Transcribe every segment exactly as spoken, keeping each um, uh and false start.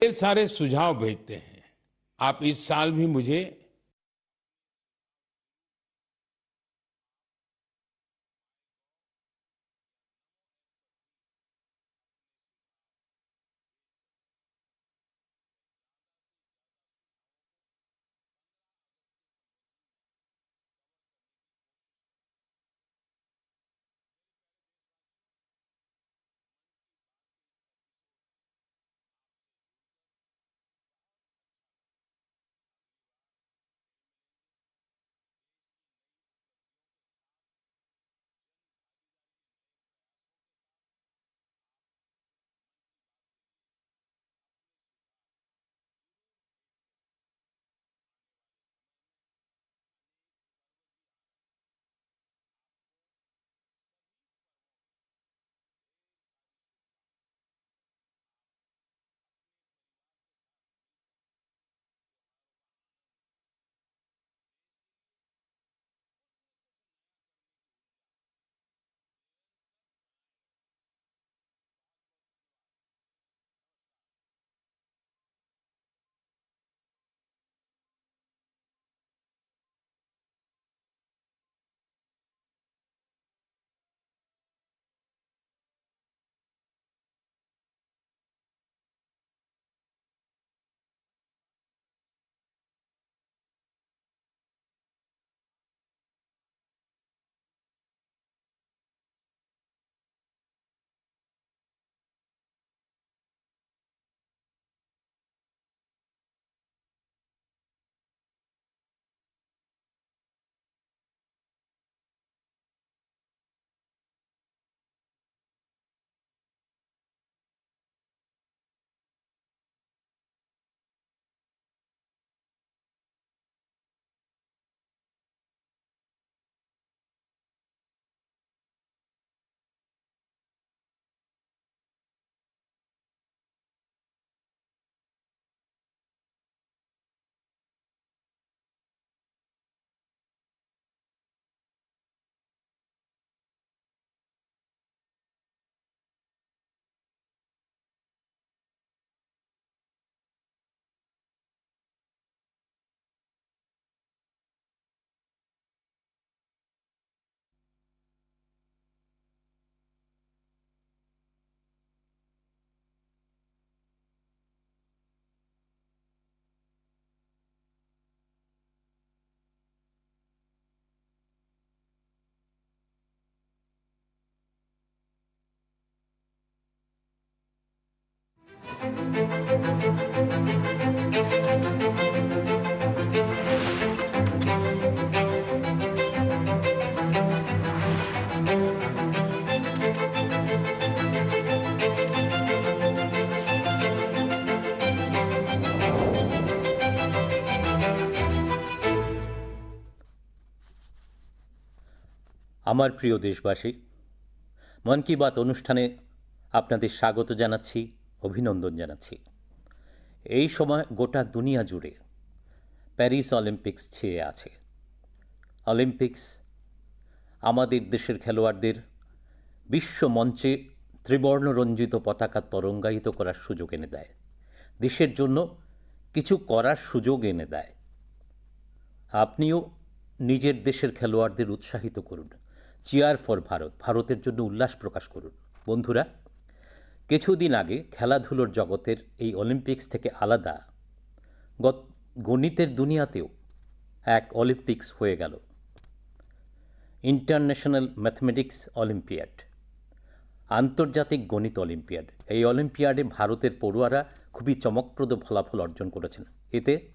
ढेर सारे सुझाव भेजते हैं। आप इस साल भी मुझे আমার প্রিয় দেশবাসী, মন কি বাত অনুষ্ঠানে আপনাদের স্বাগত জানাচ্ছি, অভিনন্দন জানাচ্ছি। এই সময় গোটা দুনিয়া জুড়ে প্যারিস অলিম্পিক্স ছেয়ে আছে। অলিম্পিক্স আমাদের দেশের খেলোয়াড়দের বিশ্ব মঞ্চে ত্রিবর্ণ রঞ্জিত পতাকা তরঙ্গায়িত করার সুযোগ এনে দেয়, দেশের জন্য কিছু করার সুযোগ এনে দেয়। আপনিও নিজের দেশের খেলোয়াড়দের উৎসাহিত করুন। Cheer for ভারত, ভারতের জন্য উল্লাস প্রকাশ করুন। বন্ধুরা, কিছুদিন আগে খেলাধুলোর জগতের এই অলিম্পিক্স থেকে আলাদা গত-, গণিতের দুনিয়াতেও এক অলিম্পিক্স হয়ে গেল, ইন্টারন্যাশনাল ম্যাথমেটিক্স অলিম্পিয়াড, আন্তর্জাতিক গণিত অলিম্পিয়াড। এই অলিম্পিয়াডে ভারতের পড়ুয়ারা খুবই চমকপ্রদ ফলাফল অর্জন করেছেন। এতে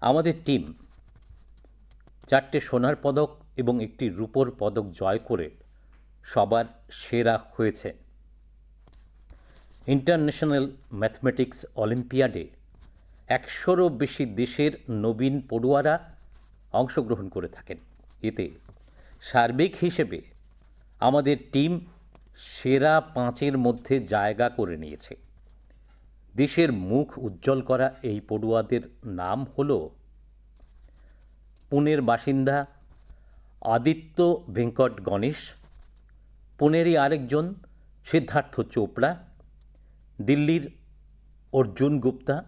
আমাদের টিম চারটে সোনার পদক এবং একটি রূপোর পদক জয় করে সবার সেরা হয়েছে। ইন্টারন্যাশনাল ম্যাথমেটিক্স অলিম্পিয়াডে একশোরও বেশি দেশের নবীন পড়ুয়ারা অংশগ্রহণ করে থাকেন। এতে সার্বিক হিসেবে আমাদের টিম সেরা পাঁচের মধ্যে জায়গা করে নিয়েছে। দেশের মুখ উজ্জ্বল করা এই পড়ুয়াদের নাম হলো পুনের বাসিন্দা আদিত্য ভেঙ্কট গণেশ, পুনেরই আরেকজন সিদ্ধার্থ চোপড়া, দিল্লির অর্জুন গুপ্তা,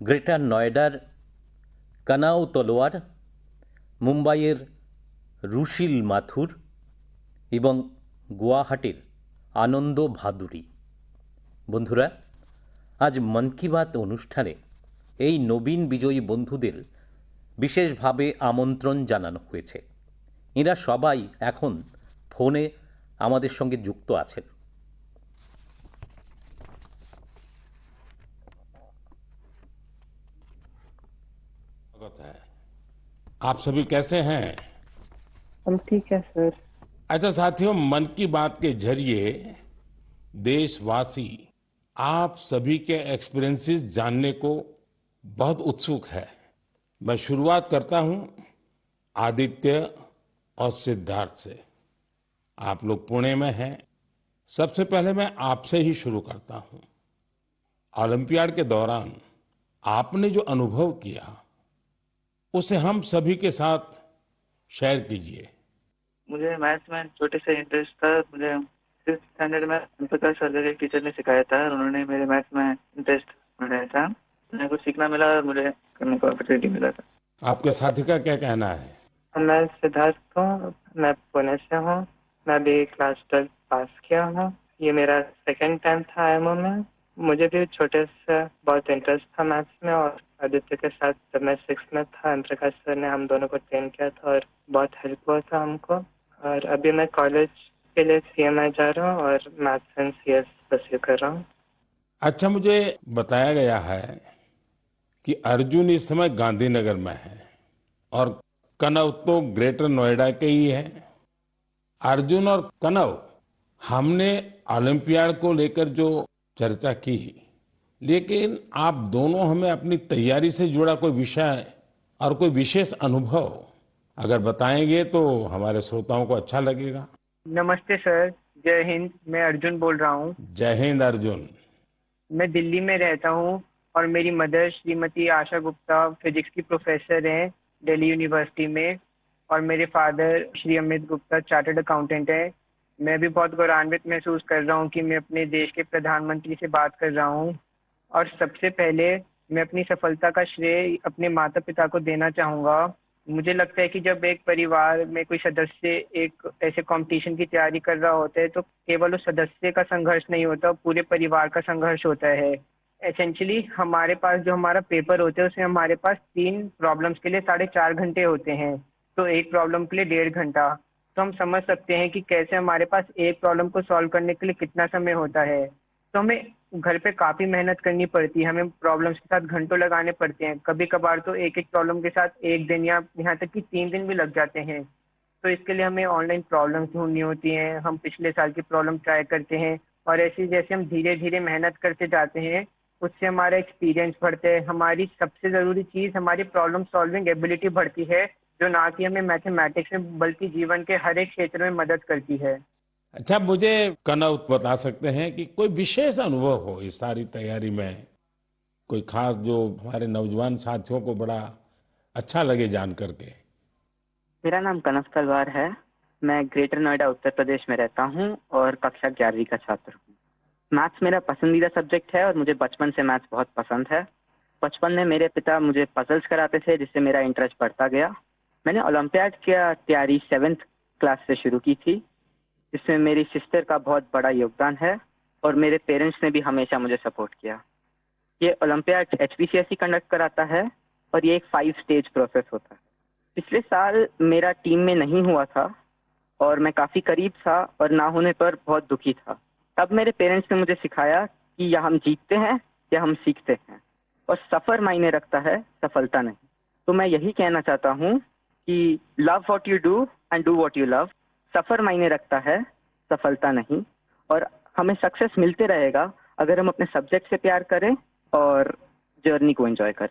গ্রেটার নয়ডার কানাউ তলোয়ার, মুম্বাইয়ের রুশিল মাথুর এবং গুয়াহাটির আনন্দ ভাদুরী। বন্ধুরা, আজ মন কি বাত অনুষ্ঠানে এই নবীন বিজয়ী বন্ধুদের বিশেষভাবে আমন্ত্রণ জানানো হয়েছে। এঁরা সবাই এখন ফোনে আমাদের সঙ্গে যুক্ত আছেন। स्वागत है। आप सभी कैसे हैं? हम ठीक है, सर। अच्छा साथियों, मन की बात के जरिए देशवासी आप सभी के एक्सपीरियंसेस जानने को बहुत उत्सुक है। मैं शुरुआत करता हूं आदित्य और सिद्धार्थ से। आप लोग पुणे में हैं, सबसे पहले मैं आपसे ही शुरू करता हूं। ओलंपियाड के दौरान आपने जो अनुभव किया, उसे हम सभी के साथ शेयर कीजिए। मुझे मैथ्स में छोटे से इंटरेस्ट था। मुझे फिफ्थ स्टैंडर्ड में अंबिका सर के टीचर ने सिखाया था और उन्होंने मेरे मैथ्स में इंटरेस्ट बढ़ाया था। मुझे कुछ सीखना मिला और मुझे करने का अपॉर्चुनिटी मिला था। आपके साथी का क्या कहना है? मैं सिद्धार्थ हूँ, मैं पुणे से हूँ। मैं अभी क्लास ट्वेल्थ पास किया हूँ। ये मेरा सेकंड टाइम था आईएमओ में। मुझे भी छोटे से बहुत इंटरेस्ट था मैथ्स में और आदित्य के साथ जब मैं सिक्स में था, ओम प्रकाश सर ने हम दोनों को ट्रेन किया था और बहुत हेल्प हुआ था हमको। और अभी मैं कॉलेज के लिए सीएमआई जा रहा हूँ और मैथ्स एंड सीएस परस्यू कर रहा हूँ। अच्छा, मुझे बताया गया है कि अर्जुन इस समय गांधीनगर में है और कनव तो ग्रेटर नोएडा के ही है। अर्जुन और कनव, हमने ओलंपियाड को लेकर जो चर्चा की, लेकिन आप दोनों हमें अपनी तैयारी से जुड़ा कोई विषय और कोई विशेष अनुभव अगर बताएंगे तो हमारे श्रोताओं को अच्छा लगेगा। नमस्ते सर, जय हिंद, मैं अर्जुन बोल रहा हूँ। जय हिंद अर्जुन। मैं दिल्ली में रहता हूँ और मेरी मदर श्रीमती आशा गुप्ता फिजिक्स की प्रोफेसर हैं दिल्ली यूनिवर्सिटी में, और मेरे फादर श्री अमित गुप्ता चार्टर्ड अकाउंटेंट हैं। मैं भी बहुत गौरवान्वित महसूस कर रहा हूँ कि मैं अपने देश के प्रधानमंत्री से बात कर रहा हूँ। और सबसे पहले मैं अपनी सफलता का श्रेय अपने माता-पिता को देना चाहूँगा। मुझे लगता है कि जब एक परिवार में कोई सदस्य एक ऐसे कॉम्पिटिशन की तैयारी कर रहा होता है, तो केवल उस सदस्य का संघर्ष नहीं होता, पूरे परिवार का संघर्ष होता है। एसेंशियली हमारे पास जो हमारा पेपर होता है, उसमें हमारे पास तीन प्रॉब्लम्स के लिए साढ़े चार घंटे होते हैं, तो एक प्रॉब्लम के लिए डेढ़ घंटा। तो हम समझ सकते हैं कि कैसे हमारे पास एक प्रॉब्लम को सॉल्व करने के लिए कितना समय होता है। तो हमें घर पे काफ़ी मेहनत करनी पड़ती है, हमें प्रॉब्लम्स के साथ घंटों लगाने पड़ते हैं। कभी-कभार तो एक-एक प्रॉब्लम के साथ एक दिन या यहाँ तक कि तीन दिन भी लग जाते हैं। तो इसके लिए हमें ऑनलाइन प्रॉब्लम्स ढूँढनी होती हैं, हम पिछले साल की प्रॉब्लम ट्राई करते हैं और ऐसे जैसे हम धीरे-धीरे मेहनत करते जाते हैं, उससे हमारा एक्सपीरियंस बढ़ता है। हमारी सबसे ज़रूरी चीज़ हमारी प्रॉब्लम सॉल्विंग एबिलिटी बढ़ती है, जो ना कि हमें मैथमेटिक्स में बल्कि जीवन के हर एक क्षेत्र में मदद करती है। अच्छा, मुझे कनव बता सकते हैं कि कोई विशेष अनुभव हो इस सारी तैयारी में, कोई खास जो हमारे नौजवान साथियों को बड़ा अच्छा लगे जान करके? मेरा नाम कनव तलवार है। मैं ग्रेटर नोएडा, उत्तर प्रदेश में रहता हूँ और कक्षा ग्यारहवीं का छात्र हूँ। मैथ्स मेरा पसंदीदा सब्जेक्ट है और मुझे बचपन से मैथ्स बहुत पसंद है। बचपन में मेरे पिता मुझे पजल्स कराते थे, जिससे मेरा इंटरेस्ट बढ़ता गया। मैंने ओलंपियाड की तैयारी सेवन्थ क्लास से शुरू की थी, जिसमें मेरी सिस्टर का बहुत बड़ा योगदान है और मेरे पेरेंट्स ने भी हमेशा मुझे सपोर्ट किया। ये ओलंपियाड एचपीसीएसई कंडक्ट कराता है और ये एक फाइव स्टेज प्रोसेस होता है। पिछले साल मेरा टीम में नहीं हुआ था और मैं काफ़ी करीब था और ना होने पर बहुत दुखी था। तब मेरे पेरेंट्स ने मुझे सिखाया कि या हम जीतते हैं या हम सीखते हैं, और सफ़र मायने रखता है, सफलता नहीं। तो मैं यही कहना चाहता हूँ कि love what you do and do what you love। सफ़र मायने रखता है, सफलता नहीं। और हमें सक्सेस मिलते रहेगा अगर हम अपने सब्जेक्ट से प्यार करें और जर्नी को एंजॉय करें।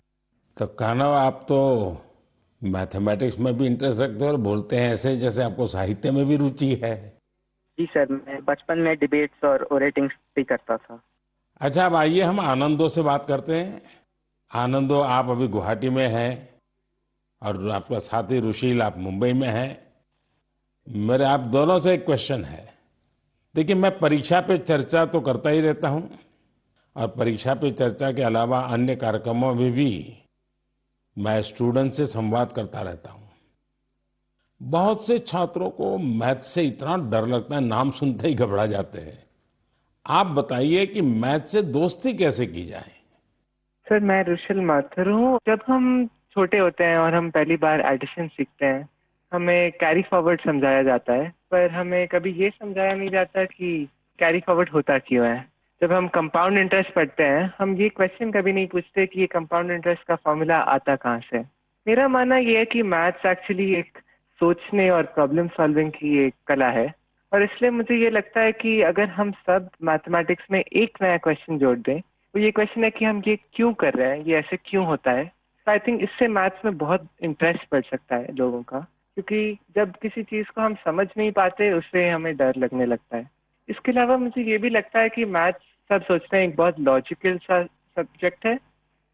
तो कानव, आप तो मैथमेटिक्स में भी इंटरेस्ट रखते हो और बोलते हैं ऐसे जैसे आपको साहित्य में भी रुचि है। जी सर, मैं बचपन में डिबेट्स और ओरेटिंग्स भी करता था। अच्छा, अब आइए हम आनंदो से बात करते हैं। आनंदो, आप अभी गुवाहाटी में हैं और आपका साथी रुशील, आप मुंबई में हैं। मेरे आप दोनों से एक क्वेश्चन है। देखिए, मैं परीक्षा पे चर्चा तो करता ही रहता हूँ, और परीक्षा पे चर्चा के अलावा अन्य कार्यक्रमों में भी मैं स्टूडेंट से संवाद करता रहता हूँ। बहुत से छात्रों को मैथ से इतना डर लगता है, नाम सुनते ही घबरा जाते हैं। आप बताइए कि मैथ से दोस्ती कैसे की जाए? सर, मैं रुशल माथुर हूँ। जब हम छोटे होते हैं और हम पहली बार एडिशन सीखते हैं, हमें कैरी फॉरवर्ड समझाया जाता है, पर हमें कभी ये समझाया नहीं जाता कि कैरी फॉरवर्ड होता क्यों है। जब हम कंपाउंड इंटरेस्ट पढ़ते हैं, हम ये क्वेश्चन कभी नहीं पूछते कि ये कंपाउंड इंटरेस्ट का फॉर्मूला आता कहाँ से। मेरा मानना ये है कि मैथ्स एक्चुअली एक सोचने और प्रॉब्लम सॉल्विंग की एक कला है, और इसलिए मुझे ये लगता है कि अगर हम सब मैथमेटिक्स में एक नया क्वेश्चन जोड़ दें, वो ये क्वेश्चन है कि हम ये क्यों कर रहे हैं, ये ऐसे क्यों होता है, तो आई थिंक इससे मैथ्स में बहुत इंटरेस्ट बढ़ सकता है लोगों का, क्योंकि जब किसी चीज़ को हम समझ नहीं पाते, उससे हमें डर लगने लगता है। इसके अलावा मुझे ये भी लगता है कि मैथ्स, सब सोचते हैं, एक बहुत लॉजिकल सा सब्जेक्ट है,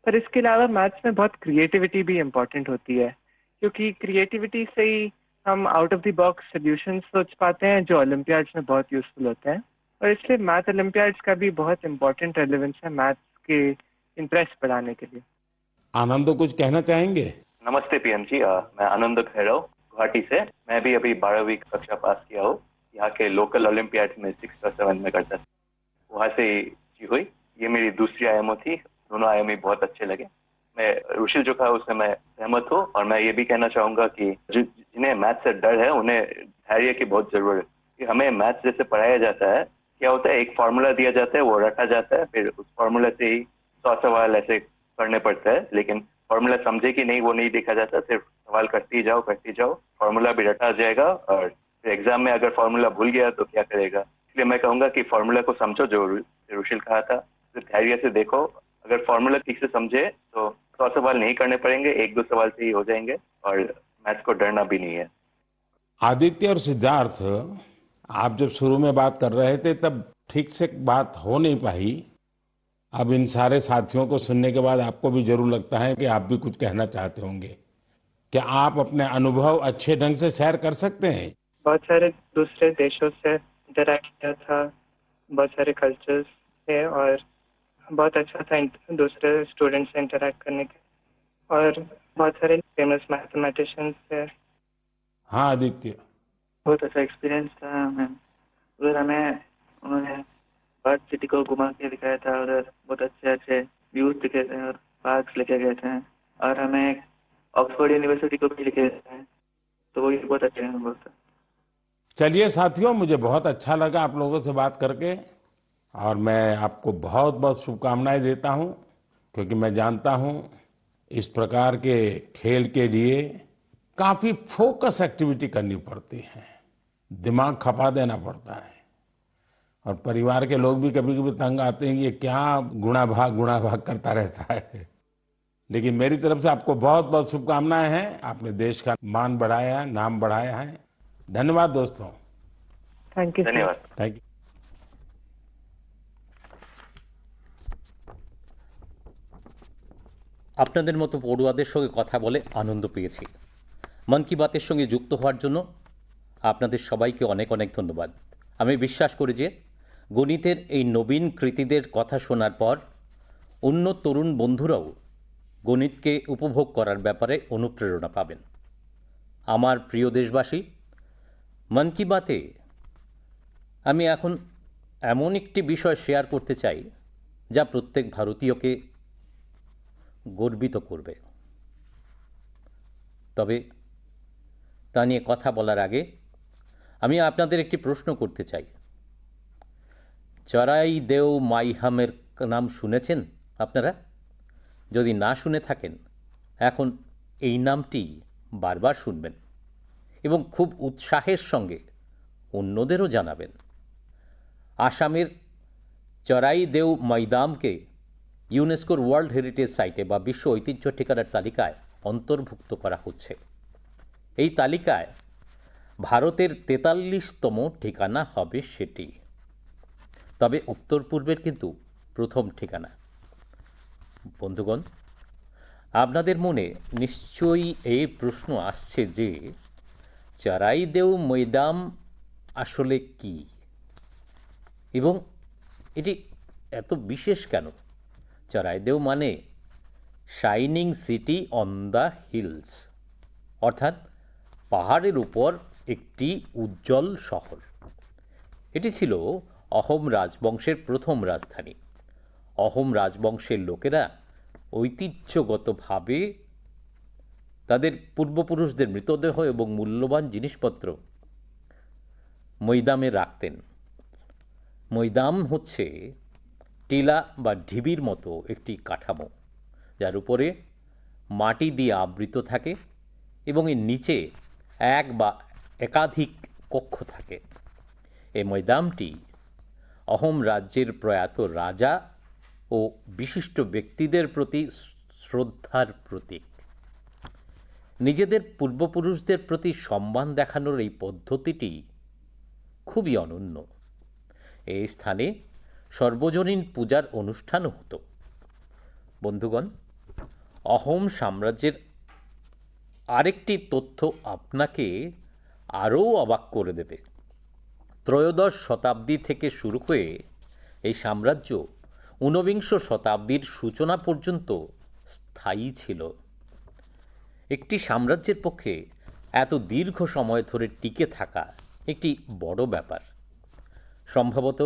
पर इसके अलावा मैथ्स में बहुत क्रिएटिविटी भी इम्पोर्टेंट होती है, क्योंकि क्रिएटिविटी से ही हम out of the box solution सोच पाते हैं, जो ओलंपियाड्स में बहुत यूजफुल होते हैं। और इसलिए मैथ ओलंपियाड्स का भी बहुत इम्पोर्टेंट रेलेवेंस है मैथ्स के इंटरेस्ट बढ़ाने के लिए। आनंद, कुछ कहना चाहेंगे? नमस्ते पीएम जी, अ, मैं आनंद खैरव, गुवाहाटी से। मैं भी अभी बारहवीं कक्षा पास किया हूँ। यहाँ के लोकल ओलंपियाड में सिक्स और सेवन में करता था। वहाँ से ही हुई। ये मेरी दूसरी आईएमओ थी। दोनों आईएमओ बहुत अच्छे लगे। मैं, रुशिल जो कहा, उससे मैं सहमत हूँ, और मैं ये भी कहना चाहूँगा कि जि-, जिन्हें मैथ से डर है, उन्हें धैर्य की बहुत ज़रूरत है। कि हमें मैथ जैसे पढ़ाया जाता है, क्या होता है, एक फॉर्मूला दिया जाता है, वो रटा जाता है, फिर उस फॉर्मूला से ही सौ सवाल ऐसे करने पड़ता है, लेकिन फॉर्मूला समझे कि नहीं, वो नहीं देखा जाता, सिर्फ सवाल करते ही जाओ, करते ही जाओ, फॉर्मूला भी रटा जाएगा, और फिर एग्जाम में अगर फॉर्मूला भूल गया तो क्या करेगा? इसलिए मैं कहूँगा कि फॉर्मूला को समझो, जो रु-, रुशिल कहा था, फिर धैर्य से देखो। अगर फॉर्मूला ठीक से समझे तो सौ सवाल नहीं करने पड़ेंगे, एक दो सवाल से ही हो जाएंगे, और मैथ्स को डरना भी नहीं है। आदित्य और सिद्धार्थ, आप जब शुरू में बात कर रहे थे, तब ठीक से बात हो नहीं पाई। अब इन सारे साथियों को सुनने के बाद आपको भी जरूर लगता है कि आप भी कुछ कहना चाहते होंगे। क्या आप अपने अनुभव अच्छे ढंग से शेयर कर सकते हैं? बहुत सारे दूसरे देशों से इंटरैक्ट किया था, बहुत सारे कल्चर्स थे, और बहुत अच्छा था इन-, दूसरे स्टूडेंट्स से इंटरैक्ट करने के, और बहुत सारे फेमस मैथमेटिशियंस थे। हाँ आदित्य। बहुत अच्छा एक्सपीरियंस था मैम। उधर हमें उन्होंने बर्थ सिटी को घुमा के दिखाया था, उधर बहुत अच्छे अच्छे व्यूज दिखे थे और पार्क्स लेके गए थे, और हमें ऑक्सफोर्ड यूनिवर्सिटी को भी लेके गए थे, तो वो भी बहुत अच्छा अनुभव था। चलिए साथियों, मुझे बहुत अच्छा लगा आप लोगों से बात करके, और मैं आपको बहुत बहुत शुभकामनाएं देता हूं, क्योंकि मैं जानता हूं इस प्रकार के खेल के लिए काफ़ी फोकस एक्टिविटी करनी पड़ती है, दिमाग खपा देना पड़ता है, और परिवार के लोग भी कभी कभी तंग आते हैं कि ये क्या गुणा भाग गुणा भाग करता रहता है। लेकिन मेरी तरफ से आपको बहुत बहुत शुभकामनाएं हैं। आपने देश का मान बढ़ाया है, नाम बढ़ाया है। धन्यवाद दोस्तों। Thank you sir. धन्यवाद। Thank you. আপনাদের মতো পড়ুয়াদের সঙ্গে কথা বলে আনন্দ পেয়েছি। মন কি বাতের সঙ্গে যুক্ত হওয়ার জন্য আপনাদের সবাইকে অনেক অনেক ধন্যবাদ। আমি বিশ্বাস করি যে গণিতের এই নবীন কৃতীদের কথা শোনার পর অন্য তরুণ বন্ধুরাও গণিতকে উপভোগ করার ব্যাপারে অনুপ্রেরণা পাবেন। আমার প্রিয় দেশবাসী, মন কি বাতে আমি এখন এমন একটি বিষয় শেয়ার করতে চাই, যা প্রত্যেক ভারতীয়কে গর্বিত করবে। তবে তা নিয়ে কথা বলার আগে আমি আপনাদের একটি প্রশ্ন করতে চাই। চরাই দেও মাইহামের নাম শুনেছেন আপনারা? যদি না শুনে থাকেন, এখন এই নামটি বারবার শুনবেন এবং খুব উৎসাহের সঙ্গে অন্যদেরও জানাবেন। আসামের চরাই দেও মৈদামকে ইউনেস্কোর ওয়ার্ল্ড হেরিটেজ সাইটে বা বিশ্ব ঐতিহ্য ঠিকানার তালিকায় অন্তর্ভুক্ত করা হচ্ছে। এই তালিকায় ভারতের তেতাল্লিশতম ঠিকানা হবে সেটি। তবে উত্তর পূর্বের কিন্তু প্রথম ঠিকানা। বন্ধুগণ, আপনাদের মনে নিশ্চয়ই এই প্রশ্ন আসছে যে চরাইদেও মৈদাম আসলে কি এবং এটি এত বিশেষ কেন? চরাইদেউ মানে shining city on the hills, অর্থাৎ পাহাড়ের উপর একটি উজ্জ্বল শহর। এটি ছিল অহোম রাজবংশের প্রথম রাজধানী। অহোম রাজবংশের লোকেরা ঐতিহ্যগতভাবে তাদের পূর্বপুরুষদের মৃতদেহ এবং মূল্যবান জিনিসপত্র মৈদামে রাখতেন। মৈদাম হচ্ছে টিলা বা ঢিবির মতো একটি কাঠামো, যার উপরে মাটি দিয়ে আবৃত থাকে এবং এর নিচে এক বা একাধিক কক্ষ থাকে। এই মৈদামটি অহোম রাজ্যের প্রয়াত রাজা ও বিশিষ্ট ব্যক্তিদের প্রতি শ্রদ্ধার প্রতীক। নিজেদের পূর্বপুরুষদের প্রতি সম্মান দেখানোর এই পদ্ধতিটি খুবই অনন্য। এই স্থানে সর্বজনীন পূজার অনুষ্ঠানও হতো। বন্ধুগণ, অহোম সাম্রাজ্যের আরেকটি তথ্য আপনাকে আরও অবাক করে দেবে। ত্রয়োদশ শতাব্দী থেকে শুরু হয়ে এই সাম্রাজ্য ঊনবিংশ শতাব্দীর সূচনা পর্যন্ত স্থায়ী ছিল। একটি সাম্রাজ্যের পক্ষে এত দীর্ঘ সময় ধরে টিকে থাকা একটি বড় ব্যাপার। সম্ভবত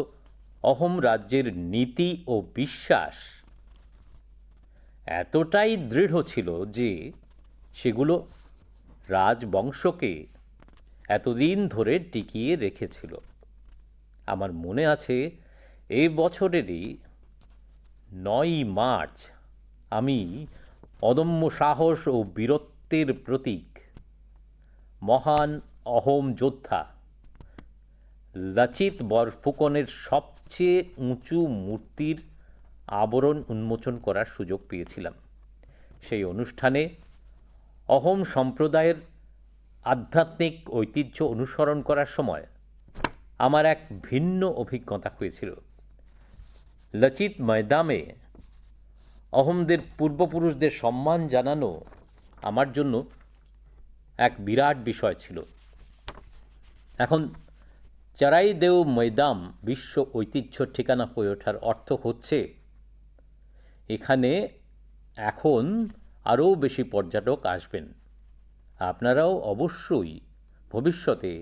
অহোম রাজ্যের নীতি ও বিশ্বাস এতটাই দৃঢ় ছিল যে সেগুলো রাজবংশকে এতদিন ধরে টিকিয়ে রেখেছিল। আমার মনে আছে, এ বছরেরই নয়ই মার্চ আমি অদম্য সাহস ও বীরত্বের প্রতীক মহান অহোম যোদ্ধা লাচিত বরফুকনের সবচেয়ে উঁচু মূর্তির আবরণ উন্মোচন করার সুযোগ পেয়েছিলাম। সেই অনুষ্ঠানে অহোম সম্প্রদায়ের আধ্যাত্মিক ঐতিহ্য অনুসরণ করার সময় আমার এক ভিন্ন অভিজ্ঞতা হয়েছিল। লাচিত ময়দানে অহোমদের পূর্বপুরুষদের সম্মান জানানো আমার জন্য এক বিরাট বিষয় ছিল। এখন চরাইদেউ মৈদাম বিশ্ব ঐতিহ্য ঠিকানা হয়ে ওঠার অর্থ হচ্ছে এখানে এখন আরও বেশি পর্যটক আসবেন। আপনারাও অবশ্যই ভবিষ্যতে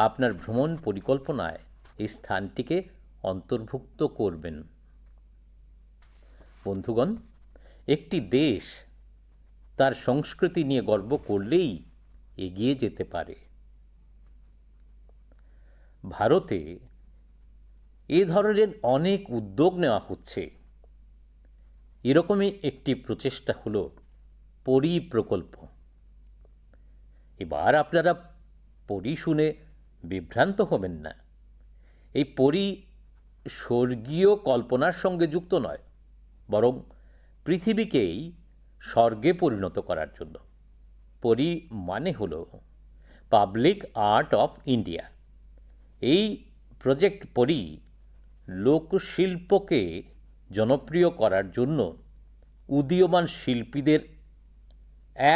আপনার ভ্রমণ পরিকল্পনায় এই স্থানটিকে অন্তর্ভুক্ত করবেন। বন্ধুগণ, একটি দেশ তার সংস্কৃতি নিয়ে গর্ব করলেই এগিয়ে যেতে পারে। ভারতে এ ধরনের অনেক উদ্যোগ নেওয়া হচ্ছে। এরকমই একটি প্রচেষ্টা হলো পরী প্রকল্প। এবার আপনারা পরী শুনে বিভ্রান্ত হবেন না। এই পরী স্বর্গীয় কল্পনার সঙ্গে যুক্ত নয়, বরং পৃথিবীকেই স্বর্গে পরিণত করার জন্য। পরী মানে হলো পাবলিক আর্ট অফ ইন্ডিয়া। এই প্রজেক্ট পরী লোকশিল্পকে জনপ্রিয় করার জন্য উদীয়মান শিল্পীদের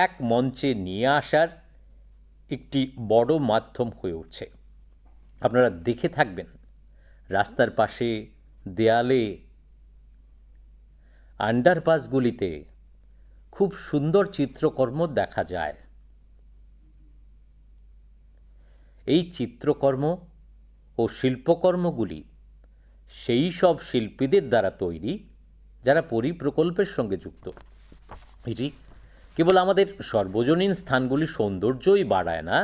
এক মঞ্চে নিয়ে আসার একটি বড় মাধ্যম হয়ে উঠছে। আপনারা দেখে থাকবেন, রাস্তার পাশে, দেয়ালে, আন্ডারপাসগুলিতে খুব সুন্দর চিত্রকর্ম দেখা যায়। এই চিত্রকর্ম ও শিল্পকর্মগুলি সেই সব শিল্পীদের দ্বারা তৈরি, যারা পরী প্রকল্পের সঙ্গে যুক্ত। এটি কেবল আমাদের সর্বজনীন স্থানগুলির সৌন্দর্যই বাড়ায় না,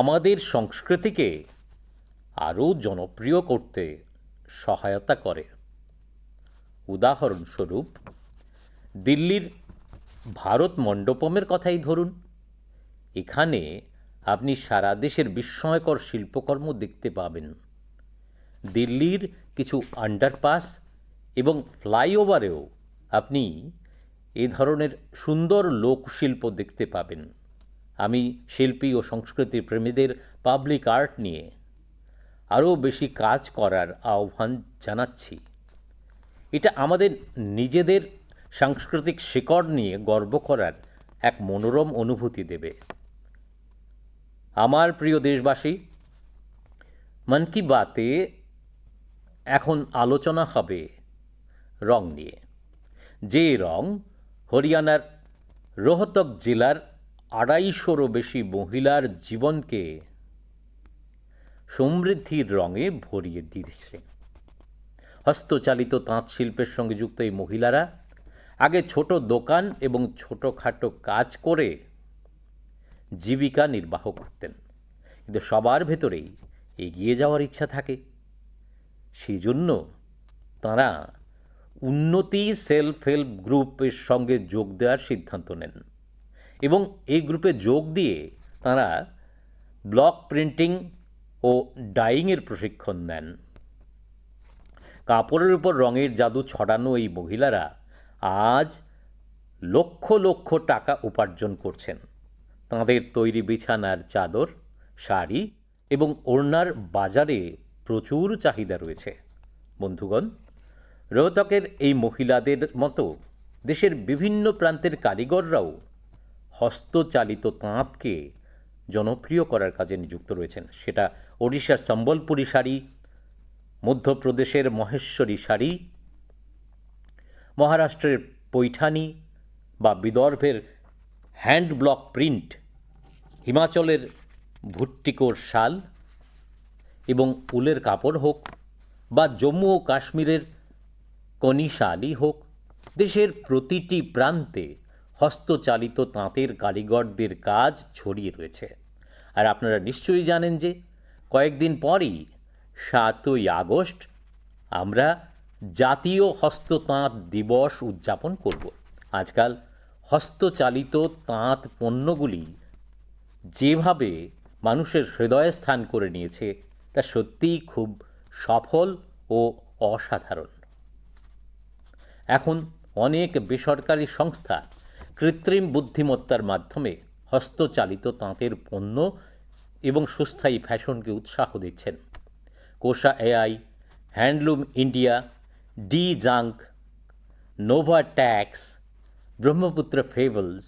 আমাদের সংস্কৃতিকে আরও জনপ্রিয় করতে সহায়তা করে। উদাহরণস্বরূপ, দিল্লির ভারত মণ্ডপমের কথাই ধরুন। এখানে আপনি সারা দেশের বিস্ময়কর শিল্পকর্ম দেখতে পাবেন। দিল্লির কিছু আন্ডারপাস এবং ফ্লাইওভারেও আপনি এ ধরনের সুন্দর লোকশিল্প দেখতে পাবেন। আমি শিল্পী ও সংস্কৃতি প্রেমীদের পাবলিক আর্ট নিয়ে আরও বেশি কাজ করার আহ্বান জানাচ্ছি। এটা আমাদের নিজেদের সাংস্কৃতিক শিকড় নিয়ে গর্ব করার এক মনোরম অনুভূতি দেবে। আমার প্রিয় দেশবাসী, মন কি বাতে এখন আলোচনা হবে রং নিয়ে, যে রং হরিয়ানার রোহতক জেলার আড়াইশোরও বেশি মহিলার জীবনকে সমৃদ্ধির রঙে ভরিয়ে দিয়েছে। হস্তচালিত তাঁত শিল্পের সঙ্গে যুক্ত এই মহিলারা আগে ছোট দোকান এবং ছোটখাটো কাজ করে জীবিকা নির্বাহ করতেন, কিন্তু সবার ভেতরেই এগিয়ে যাওয়ার ইচ্ছা থাকে। সেই জন্য তাঁরা উন্নতি সেলফ হেল্প গ্রুপের সঙ্গে যোগ দেওয়ার সিদ্ধান্ত নেন এবং এই গ্রুপে যোগ দিয়ে তাঁরা ব্লক প্রিন্টিং ও ডাইংয়ের প্রশিক্ষণ নেন। কাপড়ের উপর রঙের জাদু ছড়ানো এই মহিলারা আজ লক্ষ লক্ষ টাকা উপার্জন করছেন। তাঁদের তৈরি বিছানার চাদর, শাড়ি এবং ওড়নার বাজারে প্রচুর চাহিদা রয়েছে। বন্ধুগণ, রোহতকের এই মহিলাদের মতো দেশের বিভিন্ন প্রান্তের কারিগররাও হস্তচালিত তাঁতকে জনপ্রিয় করার কাজে নিযুক্ত রয়েছেন। সেটা ওড়িশার সম্বলপুরী শাড়ি, মধ্যপ্রদেশের মহেশ্বরী শাড়ি, মহারাষ্ট্রের পৈঠানি বা বিদর্ভের হ্যান্ড ব্লক প্রিন্ট, হিমাচলের ভুট্টিকোর শাল এবং উলের কাপড় হোক বা জম্মু ও কাশ্মীরের কনি শালই হোক, দেশের প্রতিটি প্রান্তে হস্তচালিত তাঁতের কারিগরদের কাজ ছড়িয়ে রয়েছে। আর আপনারা নিশ্চয়ই জানেন যে কয়েকদিন পরই সাতই আগস্ট আমরা জাতীয় হস্ততাঁত দিবস উদযাপন করব। আজকাল হস্তচালিত তাঁত পণ্যগুলি যেভাবে মানুষের হৃদয়ে স্থান করে নিয়েছে, তা সত্যিই খুব সফল ও অসাধারণ। এখন অনেক বেসরকারি সংস্থা কৃত্রিম বুদ্ধিমত্তার মাধ্যমে হস্তচালিত তাঁতের পণ্য এবং সুস্থায়ী ফ্যাশনকে উৎসাহ দিচ্ছেন। Kosha AI, handloom India, de junk, nova tax, Brahmaputra fables,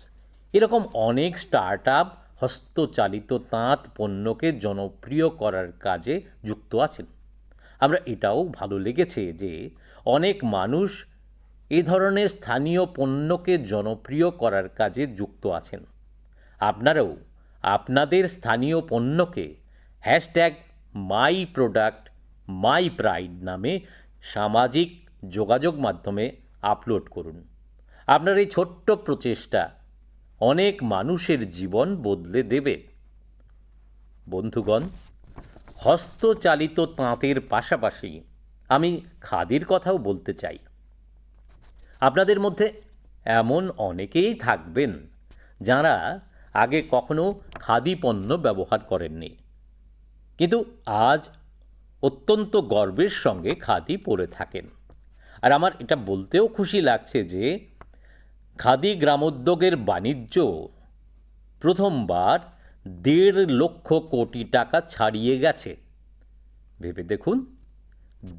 এরকম অনেক স্টার্ট আপ হস্তচালিত তাঁত পণ্যকে জনপ্রিয় করার কাজে যুক্ত আছেন। আমরা এটাও ভালো লেগেছে যে অনেক মানুষ এ ধরনের স্থানীয় পণ্যকে জনপ্রিয় করার কাজে যুক্ত আছেন। আপনারাও আপনাদের স্থানীয় পণ্যকে হ্যাশট্যাগ মাই প্রোডাক্ট মাই প্রাইড নামে সামাজিক যোগাযোগ মাধ্যমে আপলোড করুন। আপনার এই ছোট্ট প্রচেষ্টা অনেক মানুষের জীবন বদলে দেবে। বন্ধুগণ, হস্তচালিত তাঁতের পাশাপাশি আমি খাদির কথাও বলতে চাই। আপনাদের মধ্যে এমন অনেকেই থাকবেন, যারা আগে কখনো খাদি পণ্য ব্যবহার করেননি, কিন্তু আজ অত্যন্ত গর্বের সঙ্গে খাদি পরে থাকেন। আর আমার এটা বলতেও খুশি লাগছে যে খাদি গ্রামোদ্যোগের বাণিজ্য প্রথমবার দেড় লক্ষ কোটি টাকা ছাড়িয়ে গেছে। ভেবে দেখুন,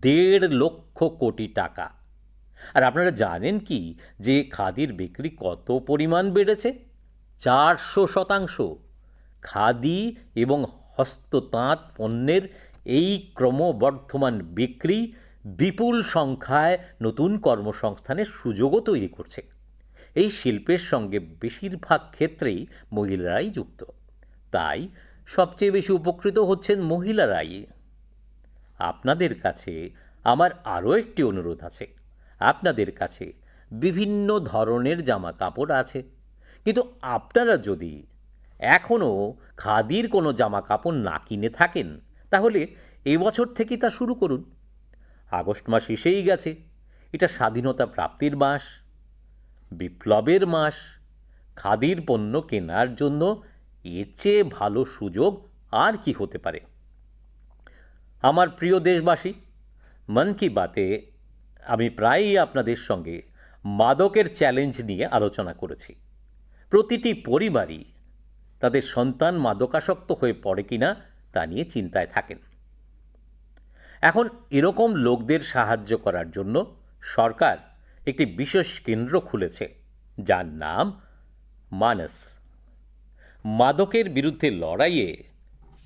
দেড় লক্ষ কোটি টাকা। আর আপনারা জানেন কি যে খাদির বিক্রি কত পরিমাণ বেড়েছে? চারশো শতাংশ। খাদি এবং হস্ততাঁত পণ্যের এই ক্রমবর্ধমান বিক্রি বিপুল সংখ্যায় নতুন কর্মসংস্থানের সুযোগও তৈরি করছে। এই শিল্পের সঙ্গে বেশিরভাগ ক্ষেত্রেই মহিলারাই যুক্ত, তাই সবচেয়ে বেশি উপকৃত হচ্ছেন মহিলারাই। আপনাদের কাছে আমার আরও একটি অনুরোধ আছে। আপনাদের কাছে বিভিন্ন ধরনের জামা কাপড় আছে, কিন্তু আপনারা যদি এখনও খাদির কোনো জামা কাপড় না কিনে থাকেন, তাহলে এই বছর থেকে তা শুরু করুন। আগস্ট মাস এসেই গেছে, এটা স্বাধীনতা প্রাপ্তির মাস, বিপ্লবের মাস। খাদির পণ্য কেনার জন্য এর চেয়ে ভালো সুযোগ আর কি হতে পারে? আমার প্রিয় দেশবাসী, মন কি বাতে আমি প্রায়ই আপনাদের সঙ্গে মাদকের চ্যালেঞ্জ নিয়ে আলোচনা করেছি। প্রতিটি পরিবারই তাদের সন্তান মাদকাসক্ত হয়ে পড়ে কিনা তা নিয়ে চিন্তায় থাকেন। এখন এরকম লোকদের সাহায্য করার জন্য সরকার একটি বিশেষ কেন্দ্র খুলেছে, যার নাম মানস। মাদকের বিরুদ্ধে লড়াইয়ে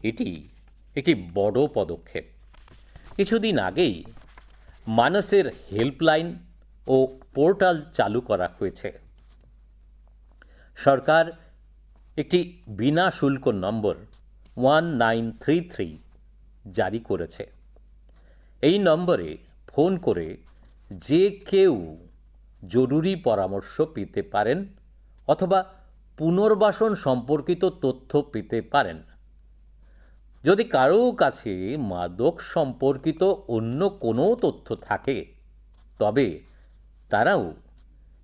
এটি একটি বড় পদক্ষেপ। কিছুদিন আগেই মানসের হেল্পলাইন ও পোর্টাল চালু করা হয়েছে। সরকার একটি বিনা শুল্ক নম্বর ওয়ান নাইন থ্রি থ্রি জারি করেছে। এই নম্বরে ফোন করে যে কেউ জরুরি পরামর্শ পেতে পারেন অথবা পুনর্বাসন সম্পর্কিত তথ্য পেতে পারেন। যদি কারো কাছে মাদক সম্পর্কিত অন্য কোনো তথ্য থাকে, তবে তারাও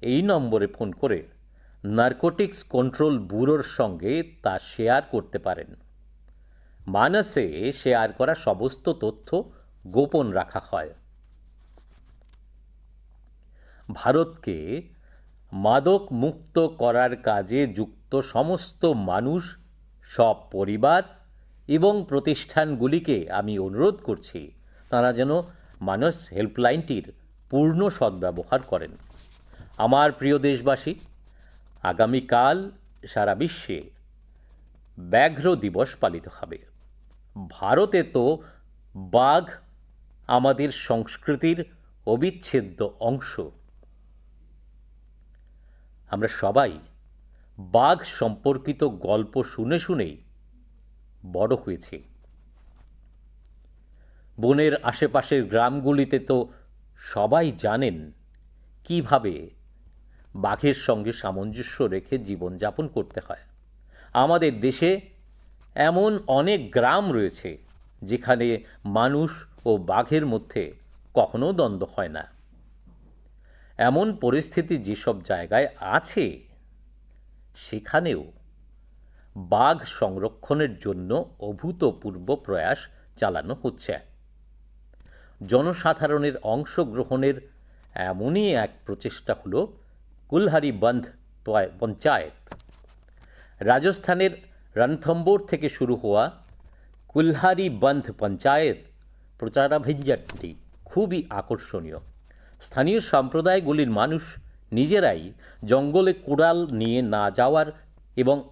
এই নম্বরে ফোন করে নারকোটিক্স কন্ট্রোল ব্যুরোর সঙ্গে তা শেয়ার করতে পারেন। মানসে শেয়ার করা সমস্ত তথ্য গোপন রাখা হয়। ভারতকে মাদক মুক্ত করার কাজে যুক্ত সমস্ত মানুষ, সব পরিবার এবং প্রতিষ্ঠানগুলিকে আমি অনুরোধ করছি, তারা যেন মানস হেল্পলাইনটির পূর্ণ সদ্ব্যবহার করেন। আমার প্রিয় দেশবাসী, আগামীকাল সারা বিশ্বে ব্যাঘ্র দিবস পালিত হবে। ভারতে তো বাঘ আমাদের সংস্কৃতির অবিচ্ছেদ্য অংশ। আমরা সবাই বাঘ সম্পর্কিত গল্প শুনে শুনেই বড় হয়েছি। বনের আশেপাশের গ্রামগুলিতে তো সবাই জানেন কিভাবে বাঘের সঙ্গে সামঞ্জস্য রেখে জীবনযাপন করতে হয়। আমাদের দেশে এমন অনেক গ্রাম রয়েছে যেখানে মানুষ ও বাঘের মধ্যে কখনো দ্বন্দ্ব হয় না। এমন পরিস্থিতি যেসব জায়গায় আছে, সেখানেও বাঘ সংরক্ষণের জন্য অভূতপূর্ব প্রয়াস চালানো হচ্ছে। জনসাধারণের অংশগ্রহণের এমনই এক প্রচেষ্টা হলো কুলহারি বান্ধ পয়-, পঞ্চায়েত। রাজস্থানের রণথম্ভোর থেকে শুরু হওয়া কুলহারি বান্ধ পঞ্চায়েত প্রচারাভিযানটি খুবই আকর্ষণীয়। স্থানীয় সম্প্রদায়গুলির মানুষ নিজেরাই জঙ্গলে কুড়াল নিয়ে না যাওয়ার এবং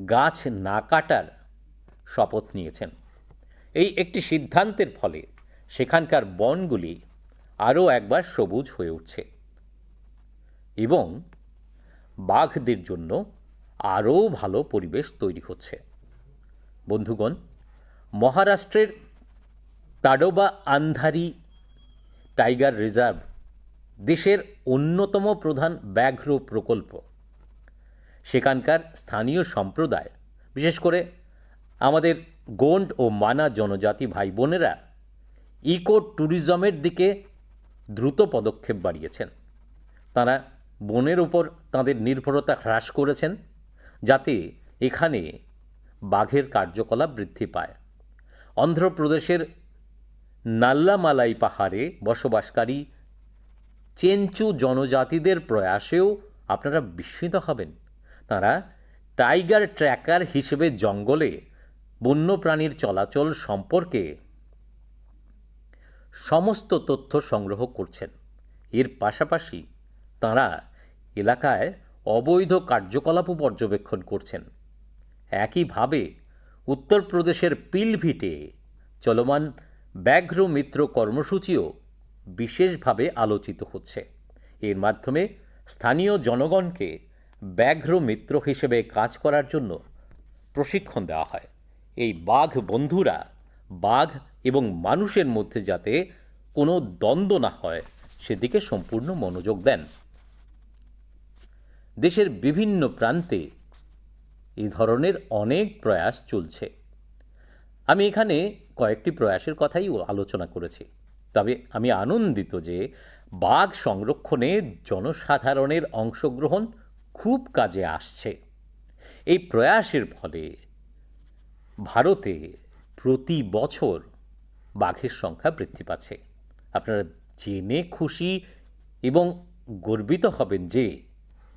গাছ না কাটার শপথ নিয়েছেন। এই একটি সিদ্ধান্তের ফলে সেখানকার বনগুলি আরও একবার সবুজ হয়ে উঠছে এবং বাঘদের জন্য আরও ভালো পরিবেশ তৈরি হচ্ছে। বন্ধুগণ, মহারাষ্ট্রের তাডোবা আন্ধারি টাইগার রিজার্ভ দেশের অন্যতম প্রধান ব্যাঘ্র প্রকল্প। সেখানকার স্থানীয় সম্প্রদায়, বিশেষ করে আমাদের গোন্ড ও মানা জনজাতি ভাই বোনেরা ইকো ট্যুরিজমের দিকে দ্রুত পদক্ষেপ বাড়িয়েছেন। তারা বনের ওপর তাদের নির্ভরতা হ্রাস করেছেন, যাতে এখানে বাঘের কার্যকলাপ বৃদ্ধি পায়। অন্ধ্রপ্রদেশের নাল্লামালাই পাহাড়ে বসবাসকারী চেঞ্চু জনজাতিদের প্রয়াসেও আপনারা বিস্মিত হবেন। তারা টাইগার ট্র্যাকার হিসেবে জঙ্গলে বন্যপ্রাণীর চলাচল সম্পর্কে সমস্ত তথ্য সংগ্রহ করছেন। এর পাশাপাশি তারা এলাকায় অবৈধ কার্যকলাপও পর্যবেক্ষণ করছেন। একইভাবে উত্তরপ্রদেশের পিলভিটে চলমান ব্যাঘ্র মিত্র কর্মসূচিও বিশেষভাবে আলোচিত হচ্ছে। এর মাধ্যমে স্থানীয় জনগণকে ব্যাঘ্র মিত্র হিসেবে কাজ করার জন্য প্রশিক্ষণ দেওয়া হয়। এই বাঘ বন্ধুরা বাঘ এবং মানুষের মধ্যে যাতে কোনো দ্বন্দ্ব না হয়, সেদিকে সম্পূর্ণ মনোযোগ দেন। দেশের বিভিন্ন প্রান্তে এই ধরনের অনেক প্রয়াস চলছে। আমি এখানে কয়েকটি প্রয়াসের কথাই আলোচনা করেছি, তবে আমি আনন্দিত যে বাঘ সংরক্ষণে জনসাধারণের অংশগ্রহণ খুব কাজে আসছে। এই প্রয়াসের ফলে ভারতে প্রতি বছর বাঘের সংখ্যা বৃদ্ধি পাচ্ছে। আপনারা জেনে খুশি এবং গর্বিত হবেন যে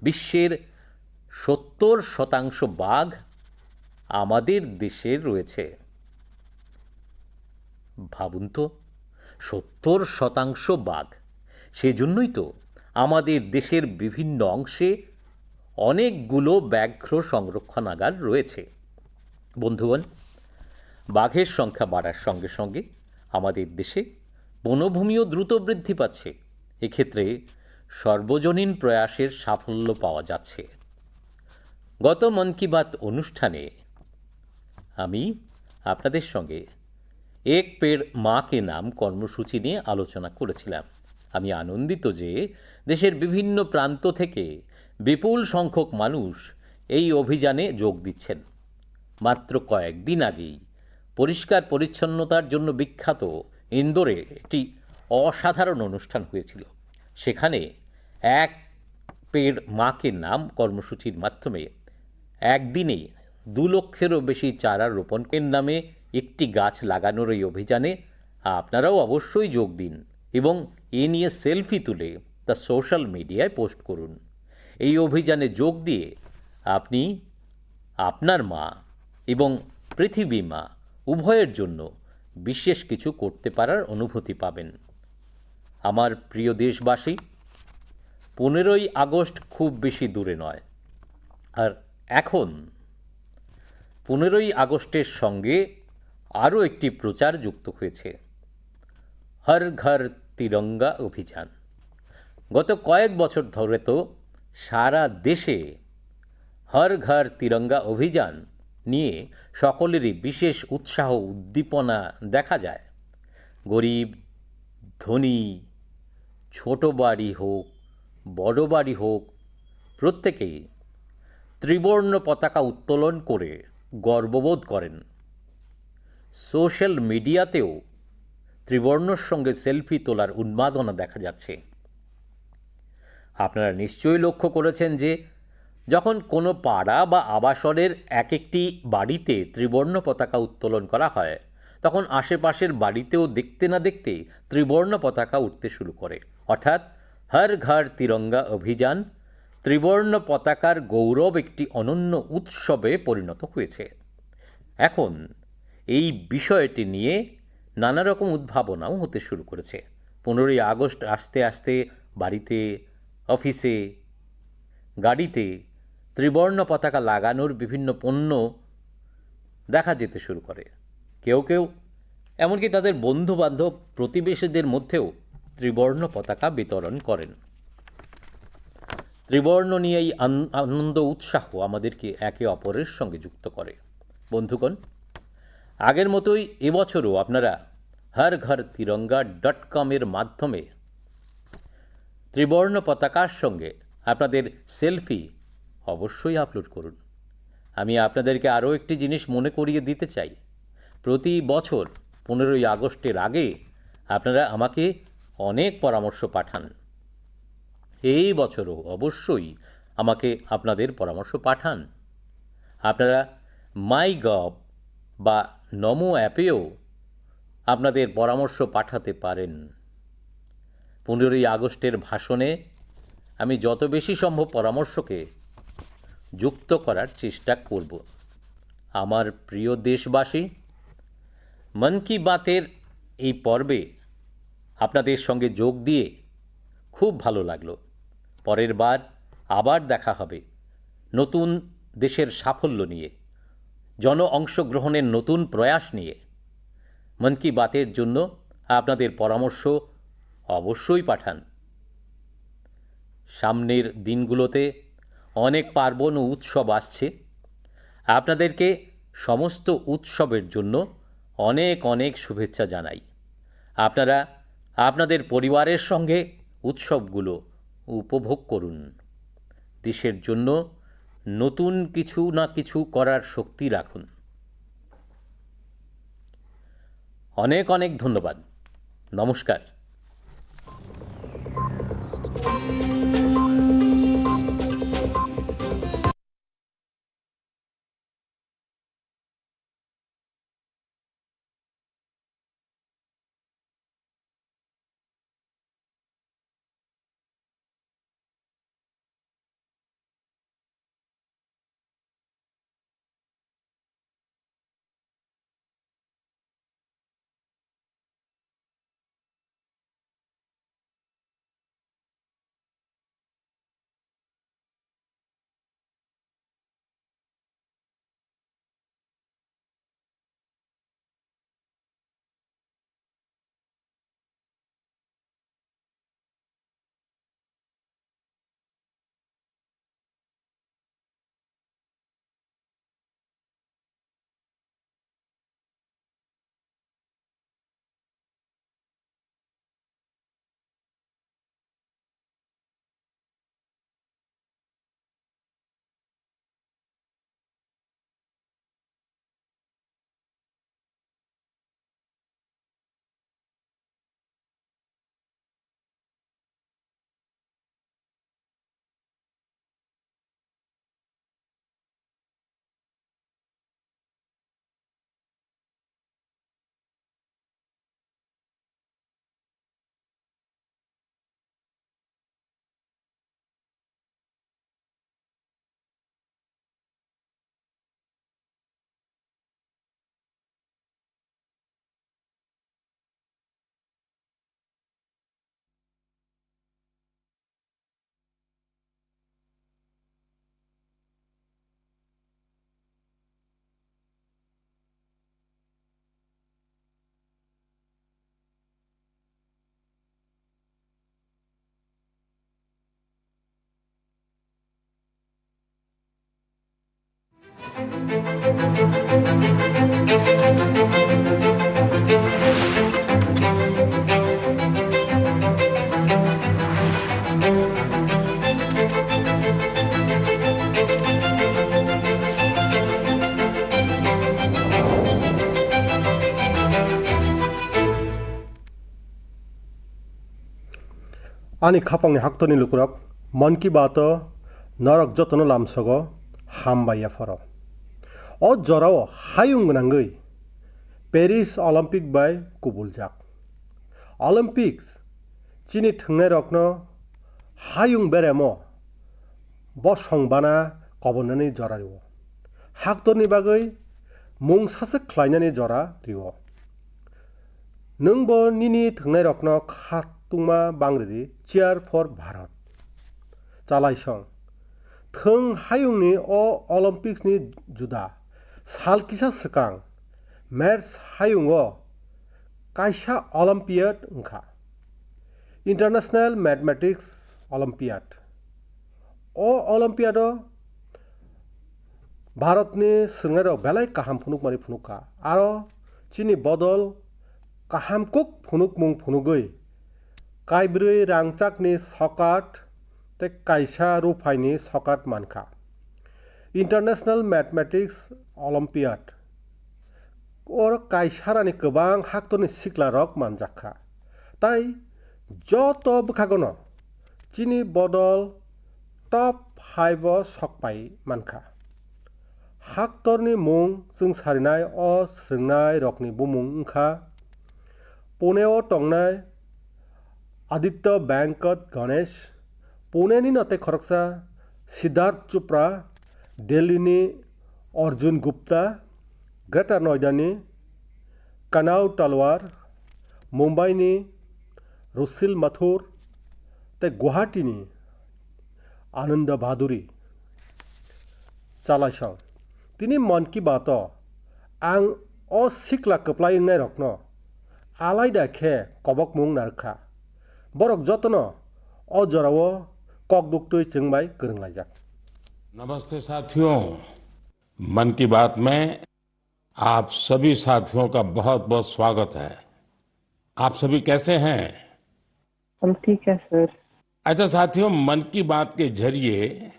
বিশ্বের সত্তর শতাংশ বাঘ আমাদের দেশে রয়েছে। ভাবুন তো, সত্তর শতাংশ বাঘ। সেজন্যই তো আমাদের দেশের বিভিন্ন অংশে অনেকগুলো ব্যাঘ্র সংরক্ষণাগার রয়েছে। বন্ধুগণ, বাঘের সংখ্যা বাড়ার সঙ্গে সঙ্গে আমাদের দেশে বনভূমিও দ্রুত বৃদ্ধি পাচ্ছে। এক্ষেত্রে সর্বজনীন প্রয়াসের সাফল্য পাওয়া যাচ্ছে। গত মন কি বাত অনুষ্ঠানে আমি আপনাদের সঙ্গে এক পেড় মা কে নাম কর্মসূচি নিয়ে আলোচনা করেছিলাম। আমি আনন্দিত যে দেশের বিভিন্ন প্রান্ত থেকে বিপুল সংখ্যক মানুষ এই অভিযানে যোগ দিচ্ছেন। মাত্র কয়েকদিন আগেই পরিষ্কার পরিচ্ছন্নতার জন্য বিখ্যাত ইন্দোরে একটি অসাধারণ অনুষ্ঠান হয়েছিল। সেখানে এক পেড় মা কে নাম কর্মসূচির মাধ্যমে একদিনেই দু লক্ষেরও বেশি চারা রোপণ করার নামে একটি গাছ লাগানোর এই অভিযানে আপনারাও অবশ্যই যোগ দিন এবং এ নিয়ে সেলফি তুলে তা সোশ্যাল মিডিয়ায় পোস্ট করুন। এই অভিযানে যোগ দিয়ে আপনি আপনার মা এবং পৃথিবী মা উভয়ের জন্য বিশেষ কিছু করতে পারার অনুভূতি পাবেন। আমার প্রিয় দেশবাসী, পনেরোই আগস্ট খুব বেশি দূরে নয়। আর এখন পনেরোই আগস্টের সঙ্গে আরও একটি প্রচার যুক্ত হয়েছে, হর ঘর তিরঙ্গা অভিযান। গত কয়েক বছর ধরে তো সারা দেশে হর ঘর তিরঙ্গা অভিযান নিয়ে সকলেরই বিশেষ উৎসাহ উদ্দীপনা দেখা যায়। গরিব, ধনী, ছোট বাড়ি হোক, বড় বাড়ি হোক, প্রত্যেকেই ত্রিবর্ণ পতাকা উত্তোলন করে গর্ববোধ করেন। সোশ্যাল মিডিয়াতেও ত্রিবর্ণর সঙ্গে সেলফি তোলার উন্মাদনা দেখা যাচ্ছে। আপনারা নিশ্চয়ই লক্ষ্য করেছেন যে যখন কোনো পাড়া বা আবাসনের এক একটি বাড়িতে ত্রিবর্ণ পতাকা উত্তোলন করা হয়, তখন আশেপাশের বাড়িতেও দেখতে না দেখতেই ত্রিবর্ণ পতাকা উঠতে শুরু করে। অর্থাৎ হর ঘর তিরঙ্গা অভিযান, ত্রিবর্ণ পতাকার গৌরব একটি অনন্য উৎসবে পরিণত হয়েছে। এখন এই বিষয়টি নিয়ে নানা রকম উদ্ভাবনাও হতে শুরু করেছে। পনেরোই আগস্ট আসতে আসতে বাড়িতে, অফিসে, গাড়িতে ত্রিবর্ণ পতাকা লাগানোর বিভিন্ন পণ্য দেখা যেতে শুরু করে। কেউ কেউ এমনকি তাদের বন্ধু-বান্ধব, প্রতিবেশীদের মধ্যেও ত্রিবর্ণ পতাকা বিতরণ করেন। ত্রিবর্ণ নিয়ে এই আন-, আনন্দ উৎসাহ আমাদেরকে একে অপরের সঙ্গে যুক্ত করে। বন্ধুগণ, আগের মতোই এবছরও আপনারা হর ঘর তিরঙ্গা ডট কম এর মাধ্যমে ত্রিবর্ণ পতাকার সঙ্গে আপনাদের সেলফি অবশ্যই আপলোড করুন। আমি আপনাদেরকে আরও একটি জিনিস মনে করিয়ে দিতে চাই, প্রতি বছর পনেরোই আগস্টের আগে আপনারা আমাকে অনেক পরামর্শ পাঠান। এই বছরও অবশ্যই আমাকে আপনাদের পরামর্শ পাঠান। আপনারা মাই গভ বা নমো অ্যাপেও আপনাদের পরামর্শ পাঠাতে পারেন। পনেরোই আগস্টের ভাষণে আমি যত বেশি সম্ভব পরামর্শকে যুক্ত করার চেষ্টা করব। আমার প্রিয় দেশবাসী, মন কি বাতের এই পর্বে আপনাদের সঙ্গে যোগ দিয়ে খুব ভালো লাগলো। পরের বার আবার দেখা হবে নতুন দেশের সাফল্য নিয়ে, জন অংশগ্রহণের নতুন প্রয়াস নিয়ে। মন কি বাতের জন্য আপনাদের পরামর্শ অবশ্যই পাঠান। সামনের দিনগুলোতে অনেক পার্বণ ও উৎসব আসছে। আপনাদেরকে সমস্ত উৎসবের জন্য অনেক অনেক শুভেচ্ছা জানাই। আপনারা আপনাদের পরিবারের সঙ্গে উৎসবগুলো উপভোগ করুন। দেশের জন্য নতুন কিছু না কিছু করার শক্তি রাখুন। অনেক অনেক ধন্যবাদ। নমস্কার। Ani khapangni haktorni lukurok, Mann Ki Baat-o norok jotono lamsogo hambai yapharo. O jorao hayung gwnangwi Paris Olympic bai kubuljak. Olympics chini thwngnairokno hayung beremo bosong bana kobonani jora rio. Haktorni bagwi mung saswk khlainani jora rio. Nwng bo nini thwngnairokno khatungma bang ridi, Cheer for Bharat. Chalaisong. Thwng hayungni o Olympics ni juda sal kisa swkang Metz hayungo kaisa Olympiad wngkha, International Mathematics Olympiad. O Olympiado Bharatni swrwngnairok belai kaham phunukmani phunukha. Aro chini bodol kaham kuk phunukmung phunugwi kaibrwi rangchakni sokat tei kaisa ruphaini sokat mankha. International Mathematics Olympiad. Oro kaisarani kwbang haktorni siklarok manjakha. Tai joto bwkhagono chini bodol top five o sokpai mankha. Haktorni mung chwng sarinai o swrwngnairokni bumung wngkha Pune o tongnai Aditya Venkat Ganesh, Pune ni no tei khoroksa Siddharth Chopra, Delhi ni Arjun Gupta, Greater Noida ni Kanav Talwar, Mumbai ni Ruchil Mathur tei Guwahati ni Ananda Bhaduri. Chalaisong. Tini Mann Ki Baat o ang o sikla kwplai wngnairokno alaida khe kobokmung narwkha. Borok jotono o jorao kok duktwi chwng bai kwrwnglaijak. नमस्ते साथियों, मन की बात में आप सभी साथियों का बहुत बहुत स्वागत है। आप सभी कैसे हैं? हम ठीक है सर। अच्छा साथियों, मन की बात के जरिए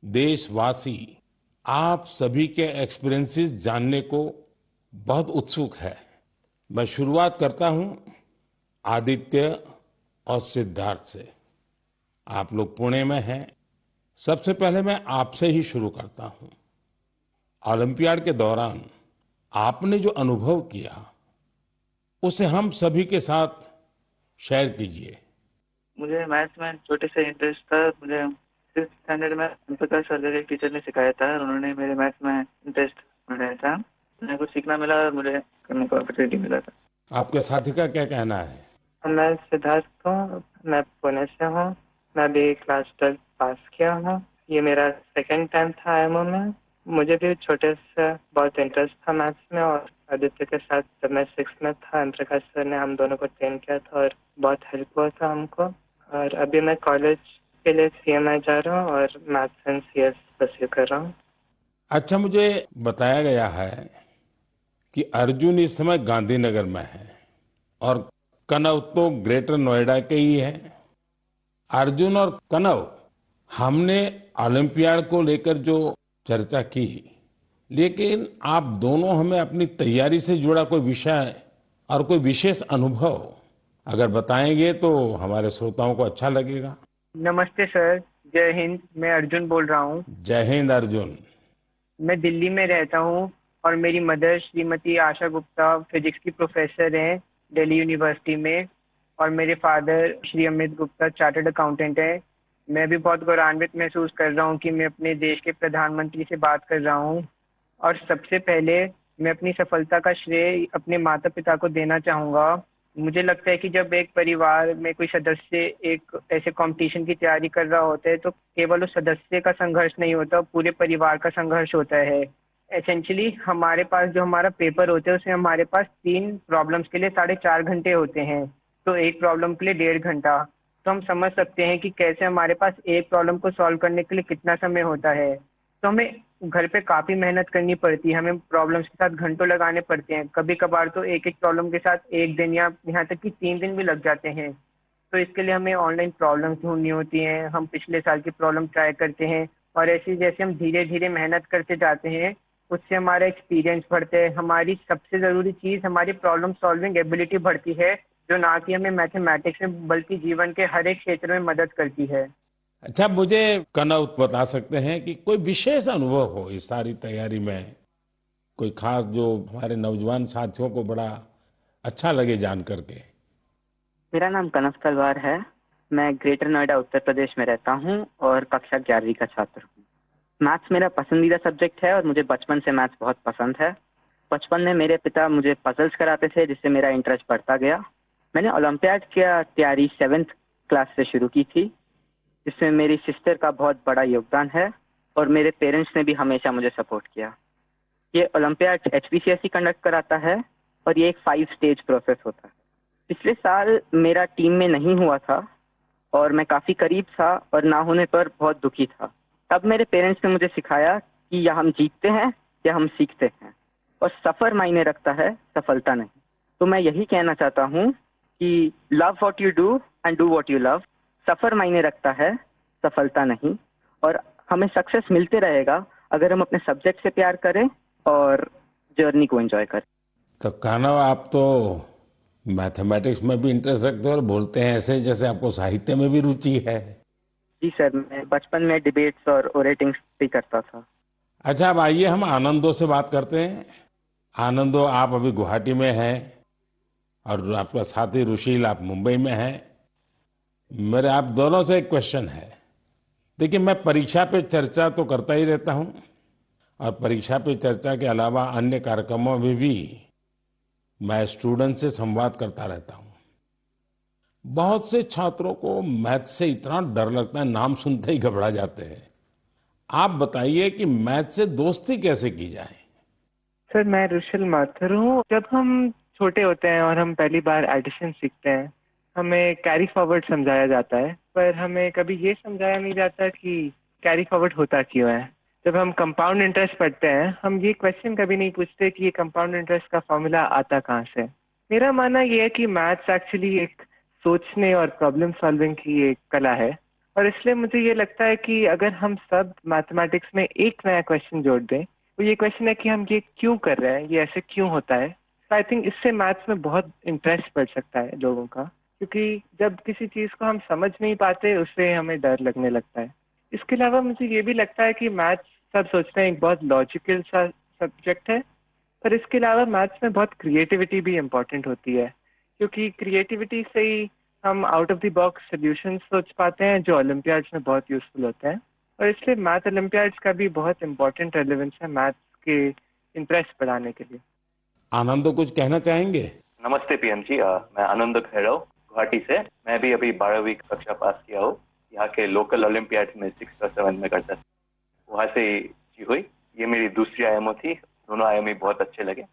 देशवासी आप सभी के एक्सपीरियंसेस जानने को बहुत उत्सुक है। मैं शुरुआत करता हूं आदित्य और सिद्धार्थ से। आप लोग पुणे में हैं, सबसे पहले मैं आपसे ही शुरू करता हूं। ओलंपियाड के दौरान आपने जो अनुभव किया, उसे हम सभी के साथ शेयर कीजिए। मुझे मैथ्स में छोटे से इंटरेस्ट था। मुझे सिक्स्थ स्टैंडर्ड में ओम प्रकाश सर जैसे एक टीचर ने सिखाया था और उन्होंने मेरे मैथ्स में इंटरेस्ट बढ़ाया था। मुझे कुछ सीखना मिला और मुझे करने का अपॉर्चुनिटी मिला था। आपके साथी का क्या कहना है? मैं सिद्धार्थ हूँ, मैं पुणे से हूँ। मैं अभी क्लास ट्वेल्थ पास किया हूँ। ये मेरा सेकंड टाइम था आईएमओ में। मुझे भी छोटे से बहुत इंटरेस्ट था मैथ्स में और आदित्य के साथ जब मैं सिक्स्थ में था, ओम प्रकाश सर ने हम दोनों को ट्रेन किया था और बहुत हेल्प हुआ था हमको। और अभी मैं कॉलेज के लिए सीएमआई जा रहा हूँ और मैथ्स एंड सीएस परस्यू कर रहा हूँ। अच्छा, मुझे बताया गया है कि अर्जुन इस समय गांधीनगर में है और कनव तो ग्रेटर नोएडा के ही है। अर्जुन और कनव, हमने ओलंपियाड को लेकर जो चर्चा की, लेकिन आप दोनों हमें अपनी तैयारी से जुड़ा कोई विषय और कोई विशेष अनुभव अगर बताएंगे तो हमारे श्रोताओं को अच्छा लगेगा। नमस्ते सर, जय हिंद, मैं अर्जुन बोल रहा हूँ। जय हिंद अर्जुन। मैं दिल्ली में रहता हूँ और मेरी मदर श्रीमती आशा गुप्ता फिजिक्स की प्रोफेसर हैं दिल्ली यूनिवर्सिटी में और मेरे फादर श्री अमित गुप्ता चार्टर्ड अकाउंटेंट हैं। मैं भी बहुत गौरवान्वित महसूस कर रहा हूँ कि मैं अपने देश के प्रधानमंत्री से बात कर रहा हूँ और सबसे पहले मैं अपनी सफलता का श्रेय अपने माता-पिता को देना चाहूँगा। मुझे लगता है कि जब एक परिवार में कोई सदस्य एक ऐसे कॉम्पिटिशन की तैयारी कर रहा होता है, तो केवल उस सदस्य का संघर्ष नहीं होता, पूरे परिवार का संघर्ष होता है। एसेंशियली हमारे पास जो हमारा पेपर होता है, उसमें हमारे पास तीन प्रॉब्लम्स के लिए साढ़े चार घंटे होते हैं, तो एक प्रॉब्लम के लिए डेढ़ घंटा। तो हम समझ सकते हैं कि कैसे हमारे पास एक प्रॉब्लम को सॉल्व करने के लिए कितना समय होता है। तो हमें घर पे काफ़ी मेहनत करनी पड़ती है, हमें प्रॉब्लम्स के साथ घंटों लगाने पड़ते हैं। कभी-कभार तो एक-एक प्रॉब्लम के साथ एक दिन या यहाँ तक कि तीन दिन भी लग जाते हैं। तो इसके लिए हमें ऑनलाइन प्रॉब्लम्स ढूँढनी होती हैं, हम पिछले साल की प्रॉब्लम ट्राई करते हैं और ऐसे ही जैसे हम धीरे-धीरे मेहनत करते जाते हैं, उससे हमारा एक्सपीरियंस बढ़ता है। हमारी सबसे ज़रूरी चीज़ हमारी प्रॉब्लम सॉल्विंग एबिलिटी बढ़ती है, जो ना कि हमें मैथमेटिक्स में बल्कि जीवन के हर एक क्षेत्र में मदद करती है। अच्छा, मुझे कनव बता सकते हैं कि कोई विशेष अनुभव हो इस सारी तैयारी में, कोई खास जो हमारे नौजवान साथियों को बड़ा अच्छा लगे जान करके? मेरा नाम कनव तलवार है। मैं ग्रेटर नोएडा, उत्तर प्रदेश में रहता हूँ और कक्षा ग्यारहवीं का छात्र हूँ। मैथ्स मेरा पसंदीदा सब्जेक्ट है और मुझे बचपन से मैथ्स बहुत पसंद है। बचपन में मेरे पिता मुझे पजल्स कराते थे, जिससे मेरा इंटरेस्ट बढ़ता गया। मैंने ओलंपियाड की तैयारी सेवन्थ क्लास से शुरू की थी, जिसमें मेरी सिस्टर का बहुत बड़ा योगदान है और मेरे पेरेंट्स ने भी हमेशा मुझे सपोर्ट किया। ये ओलंपियाड एचपीसीएसई कंडक्ट कराता है और ये एक फाइव स्टेज प्रोसेस होता है। पिछले साल मेरा टीम में नहीं हुआ था और मैं काफ़ी करीब था और ना होने पर बहुत दुखी था। तब मेरे पेरेंट्स ने मुझे सिखाया कि या हम जीतते हैं या हम सीखते हैं, और सफ़र मायने रखता है, सफलता नहीं। तो मैं यही कहना चाहता हूँ कि love what you do and do what you love। सफ़र मायने रखता है, सफलता नहीं। और हमें सक्सेस मिलते रहेगा अगर हम अपने सब्जेक्ट से प्यार करें और जर्नी को एंजॉय करें। तो कानव, आप तो मैथमेटिक्स में भी इंटरेस्ट रखते हो और बोलते हैं ऐसे जैसे आपको साहित्य में भी रुचि है। जी सर, मैं बचपन में डिबेट्स और ओरेटिंग्स भी करता था। अच्छा, अब आइए हम आनंदो से बात करते हैं। आनंदो, आप अभी गुवाहाटी में हैं और आपका साथी रुशील, आप मुंबई में हैं। मेरे आप दोनों से एक क्वेश्चन है। देखिए, मैं परीक्षा पे चर्चा तो करता ही रहता हूँ और परीक्षा पे चर्चा के अलावा अन्य कार्यक्रमों में भी मैं स्टूडेंट से संवाद करता रहता हूँ। बहुत से छात्रों को मैथ से इतना डर लगता है, नाम सुनते ही घबरा जाते हैं। आप बताइए कि मैथ से दोस्ती कैसे की जाए? सर, मैं रुशल माथुर हूँ। जब हम छोटे होते हैं और हम पहली बार एडिशन सीखते हैं, हमें कैरी फॉरवर्ड समझाया जाता है, पर हमें कभी ये समझाया नहीं जाता कि कैरी फॉरवर्ड होता क्यों है। जब हम कंपाउंड इंटरेस्ट पढ़ते हैं, हम ये क्वेश्चन कभी नहीं पूछते कि ये कंपाउंड इंटरेस्ट का फॉर्मूला आता कहाँ से। मेरा मानना ये है कि मैथ्स एक्चुअली एक सोचने और प्रॉब्लम सॉल्विंग की एक कला है, और इसलिए मुझे ये लगता है कि अगर हम सब मैथमेटिक्स में एक नया क्वेश्चन जोड़ दें, वो ये क्वेश्चन है कि हम ये क्यों कर रहे हैं, ये ऐसे क्यों होता है, तो आई थिंक इससे मैथ्स में बहुत इंटरेस्ट बढ़ सकता है लोगों का, क्योंकि जब किसी चीज़ को हम समझ नहीं पाते, उससे हमें डर लगने लगता है। इसके अलावा मुझे ये भी लगता है कि मैथ्स, सब सोचते हैं, एक बहुत लॉजिकल सा सब्जेक्ट है, पर इसके अलावा मैथ्स में बहुत क्रिएटिविटी भी इम्पोर्टेंट होती है, क्योंकि क्रिएटिविटी से ही हम out of the box solution सोच पाते हैं, जो ओलंपियाड्स में बहुत यूजफुल होते हैं। और इसलिए मैथ ओलंपियाड्स का भी बहुत इम्पोर्टेंट रेलेवेंस है मैथ्स के इंटरेस्ट बढ़ाने के लिए। आनंद, कुछ कहना चाहेंगे? नमस्ते पीएम जी, अ, मैं आनंद खैरव, गुवाहाटी से। मैं भी अभी बारहवीं कक्षा पास किया हूँ। यहाँ के लोकल ओलंपियाड में सिक्स और सेवन में करता था। वहाँ से जी हुई। ये मेरी दूसरी आईएमओ थी। दोनों आईएमओ बहुत अच्छे लगे।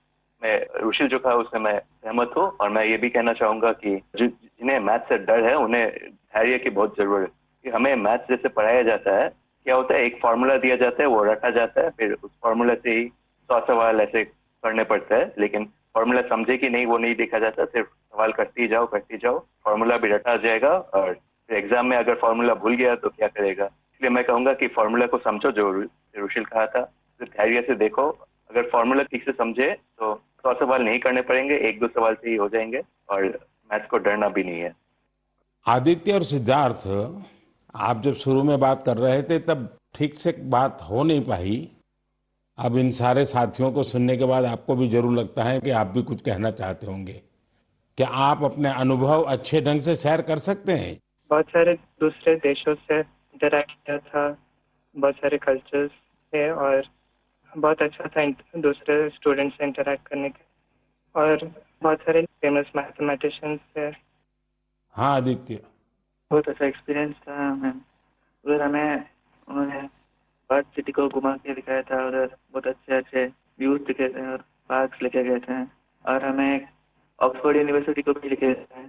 मैं, रुशिल जो कहा, उससे मैं सहमत हूँ, और मैं ये भी कहना चाहूँगा कि जि-, जिन्हें मैथ से डर है, उन्हें धैर्य की बहुत ज़रूरत है। कि हमें मैथ जैसे पढ़ाया जाता है, क्या होता है, एक फॉर्मूला दिया जाता है, वो रटा जाता है, फिर उस फॉर्मूला से ही सौ सवाल ऐसे करने पड़ते हैं, लेकिन फॉर्मूला समझे कि नहीं, वो नहीं देखा जाता, सिर्फ सवाल करते ही जाओ, करते ही जाओ, फॉर्मूला भी रटा जाएगा, और फिर एग्जाम में अगर फॉर्मूला भूल गया तो क्या करेगा। इसलिए मैं कहूँगा कि फॉर्मूला को समझो, जो रु-, रुशिल कहा था, फिर धैर्य से देखो। अगर फॉर्मूला ठीक से समझे तो सौ सवाल नहीं करने पड़ेंगे, एक दो सवाल से ही हो जाएंगे, और मैथ्स को डरना भी नहीं है। आदित्य और सिद्धार्थ, आप जब शुरू में बात कर रहे थे तब ठीक से बात हो नहीं पाई। अब इन सारे साथियों को सुनने के बाद आपको भी जरूर लगता है कि आप भी कुछ कहना चाहते होंगे। क्या आप अपने अनुभव अच्छे ढंग से शेयर कर सकते हैं? बहुत सारे दूसरे देशों से इंटरैक्ट किया था, बहुत सारे कल्चर्स थे और बहुत अच्छा था इन-, दूसरे स्टूडेंट्स से इंटरैक्ट करने के, और बहुत सारे फेमस मैथमेटिशियंस थे। हाँ आदित्य। बहुत अच्छा एक्सपीरियंस था मैम। उधर हमें उन्होंने पार्क सिटी को घुमा के दिखाया था, उधर बहुत अच्छे अच्छे व्यूज दिखे थे और पार्क्स लेके गए थे, और हमें ऑक्सफोर्ड यूनिवर्सिटी को भी लेके गए थे,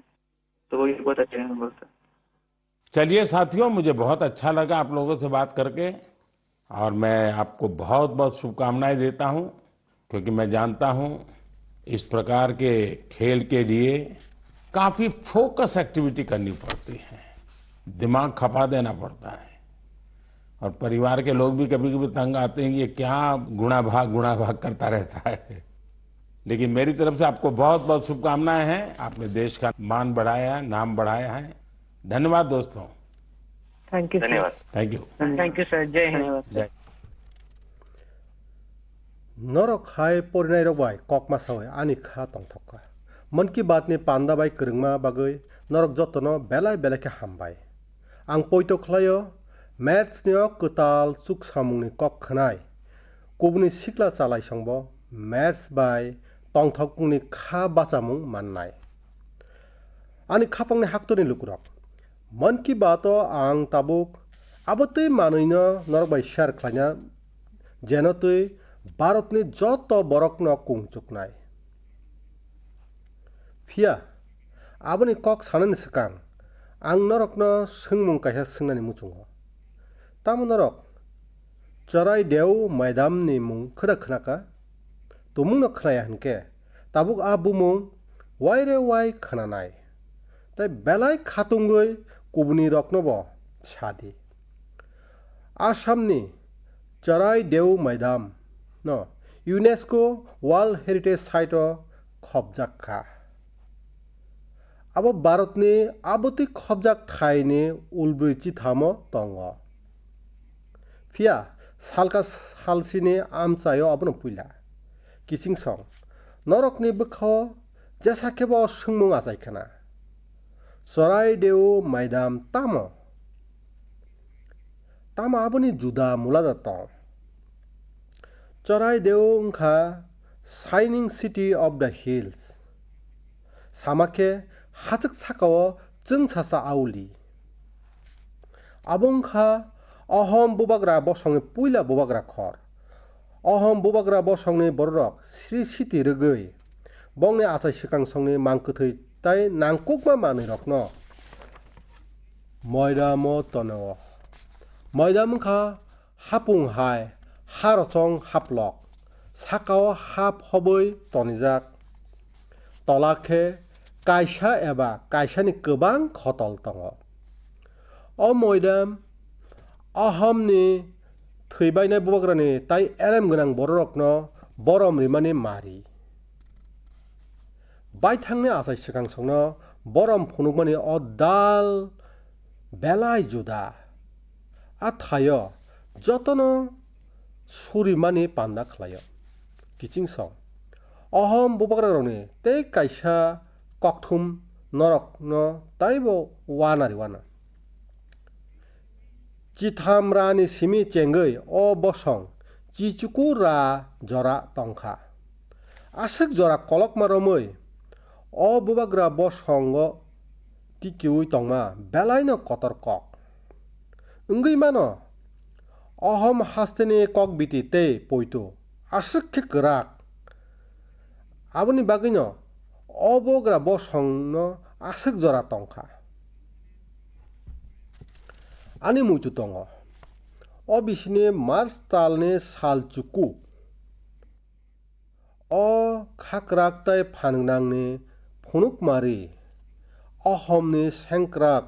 तो वो भी बहुत अच्छा अनुभव था। चलिए साथियों, मुझे बहुत अच्छा लगा आप लोगों से बात करके। और मैं आपको बहुत बहुत शुभकामनाएं देता हूं, क्योंकि मैं जानता हूं इस प्रकार के खेल के लिए काफी फोकस एक्टिविटी करनी पड़ती है, दिमाग खपा देना पड़ता है। और परिवार के लोग भी कभी कभी तंग आते हैं कि ये क्या गुणा भाग गुणा भाग करता रहता है। लेकिन मेरी तरफ से आपको बहुत बहुत शुभकामनाएं हैं। आपने देश का मान बढ़ाया है, नाम बढ़ाया है। धन्यवाद दोस्तों। Thank you, sir. धन्यवाद। Thank you। Thank you, sir. जय हिंद। जय। Norok hai porinai rok bai kokma sawi ani kha tongthok kha. Mann Ki Baat ni panda bai kwrwngma bagwi norok jotono belai belai khe hambai. Ang poito khlaio, Maths ni o kwtal chuksamung ni kok khwnai. Kubuni sikla chalaisongbo Maths bai tongthokmung ni kha bachamung mannai. Ani khapang ni haktor ni lukurok, Mann Ki Baat o ang tabuk abo twi manwi no norok bai share khlaina, jeno twi Bharat ni joto borok no kung chuknai. Phiya, aboni kok sanani swkang ang norokno swngmung kaisa swngnani muchungo. Tamo norok Chorai Deu Maidam ni mung khwda khwnaka? Tumungno khwnaya hinkhe tabuk a bumung waire wai khwnanai. Tai belai khatungwi kubuni roknobo sadi. Assamni Chorai Deu Maidam no UNESCO World Heritage Site o khobjak kha. Abo Bharatni abotwi khobjak thaini ulbrwi chithamo tongo. Phiya salka salsini amchaio abono puila. Kiching song, norokni bwkhao jesa khebo swngmung achai khna. Chorai Deu Maidam tamo? Tamo aboni juda mulada tong? Chorai Deu wngkha Shining City of the Hills. Sama khe hachwk sakao chwngsacha auli. Abo wngkha Ahom bubagra bosongni puila bubagra khor. Ahom bubagra bosongni bororok sri siti rwgwi bongni achai swkang songni mang kwthwi tai nangkukma manwirokno moidamo tono. Moidam wngkha hapung hai, ha rochong haplok, sakao ha phobwi tonijak. Tola khe kaisa eba kaisani kwbang khotol tongo. O moidam Ahomni thwibainai bubagrani tai elem gwnang bororokno borom rimani mari. Baithangni achai swkang songno borom phunukmani o dal belai juda. A thaio jotono surimani panda khlaio. Kiching song, Ahom bubagrarokni tei kaisa kokthum norokno taibo wanari wana. Chitham rani simi chengwi o bosong chichuku ra jora tongkha. Aswk jora kolokma romwi o bubagra bosongo tikiui tongma belaino kotor kok. Wngwi mano, Ahom hasteni kokbiti tei poito aswk khe kwrak. Aboni bagwino o bubagra bosongno aswk jora tongkha. Ani muitu tongo. O bisini March talni sal chuku. O khakrak tai phangnangni phunukmari, Ahomni sengkrak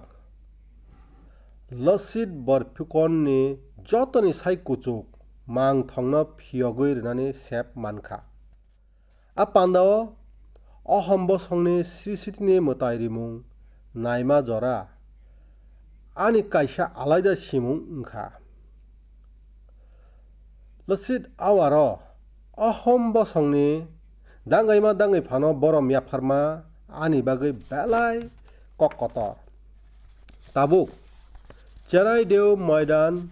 Lasit Borphikonni jotoni sai kuchuk mangthongno phiyogwi rwnani sep mankha. A pandao Ahom bosongni sri sitini mwtai rimung naima jora ani kaisa alaida simung wngkha. Lasit awaro Ahom bosongni dangaima dangwi phano borom yapharma ani bagwi belai kok kotor. Tabuk Cherai Deu Maidan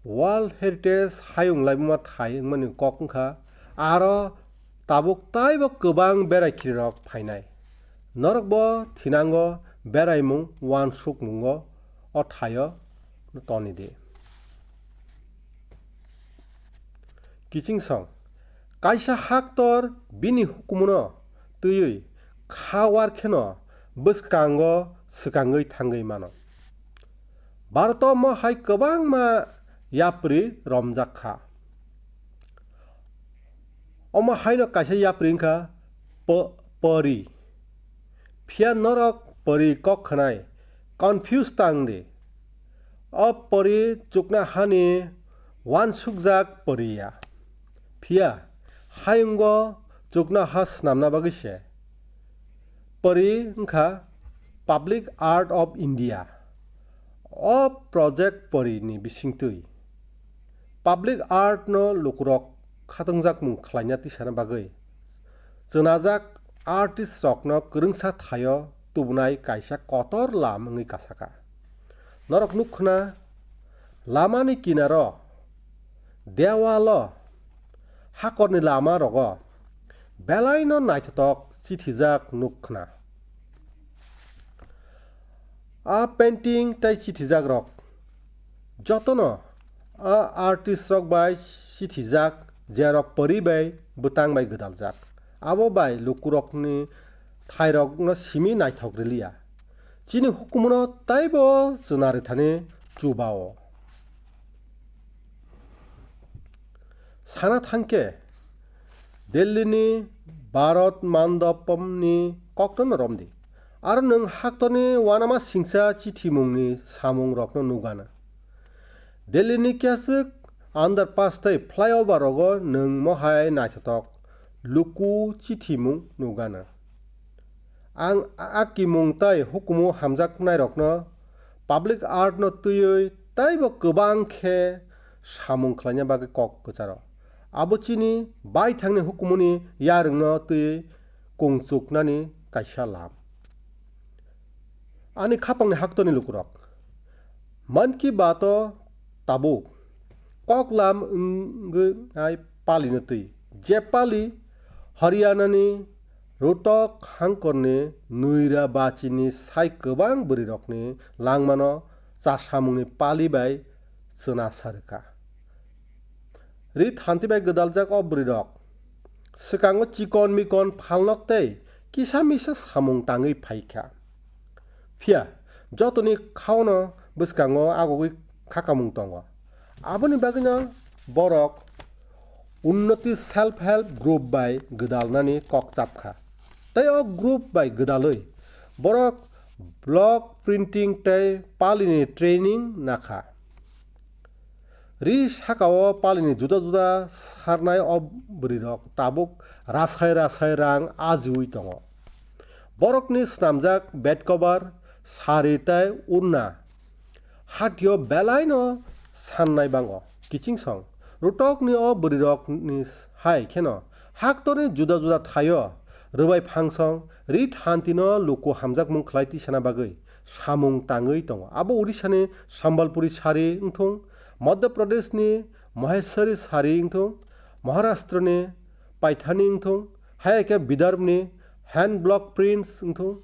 World Heritage hayung laibuma thai wngmani kok wngkha, aro tabuk taibo kwbang berai khirirok phainai. Norokbo thinango beraimung uansukmungo o thaio toni di. Kiching song, kaisa haktor bini hukumuno twiwi kha war kheno bwskango swkangwi thangwi mano. Bharoto mo hai kwbangma yapri romjak kha. Omo haino kaisa yapri wngkha po-, pori. Phiya norok pori kok khwnai, confuse tang di. O pori chukna hani uansukjak pori ya. Phiya hayungo chukna ha swnamna bagwi se. Pori wngkha Public Art of India. O project pori ni bisingtwi public art no lukurok khatungjakmung khlaina tisana bagwi chwnajak artist rokno kwrwngsa thaio tubunai kaisa kotor lam wngwi kasaka. Norok nukkhna lamani kinaro, dewalo, hakorni lama rogo belaino naithotok chithijak nukkhna. A painting tei chithijak rok jotono a artist rok bai chithijak, jerok pori bai bwtang bai gwdaljak. Abo bai lukurokni thairokno simi naithok riliya. Chini hukumono taibo chwna rithani chubao. Sana thangkhe, Delhi ni Bharat Mandapam ni kokno no romdi. Aro nwng haktorni uanama singcha chithimungni samungrokno nugana. Delhi ni kiaswk underpass tei flyover rogo nwng mohai naithotok luku chithimung nugana. Ang a kimung tei hukumu hamjaknairokno public art no twiwi teibo kwbang khe samung khlaina bagwi kok kwcharo. Abo chini baithangni hukumuni yarwngno twiwi kungchuknani kaisa lam. Ani khapangni haktorni lukurok, Mann Ki Baat o tabuk koklam wngwi nai palino twi. Je pali Haryana ni Rohtak hangkorni Noira bachini sai kwbang bwrwirokni langmano chasamungni pali bai chwna sa rwkha. Ri thanti bai gwdaljak o bwrwirok swkango chikon mikon phalnok tei kisa misa samung tangwi phaikha. Phiya jotoni khaono bwskango agogwi khakamung tongo. Aboni bagwino borok Unnati Self Help Group bai gwdalnani kok chapkha. Tei o group bai gwdalwi borok block printing tei palini training nakha. Ri sakao palini juda juda sarnai o bwrwirok tabuk rasai rasai rang ajiui tongo. Borokni snamjak bed cover, sari tei urna hatio belaino sannai bango. Kiching song, Rohtakni o bwrwirokni hai kheno haktorni juda juda thaio rwbai phangsong ri thantino luku hamjakmung khlai tisana bagwi samung tangwi tongo. Abo Odisha ni Sambalpuri sari wngthung, Madhya Pradesh ni Maheshwari sari wngthung, Maharashtra ni Paithani wngthung, hai khe Bidarbh ni hand block prints wngthung,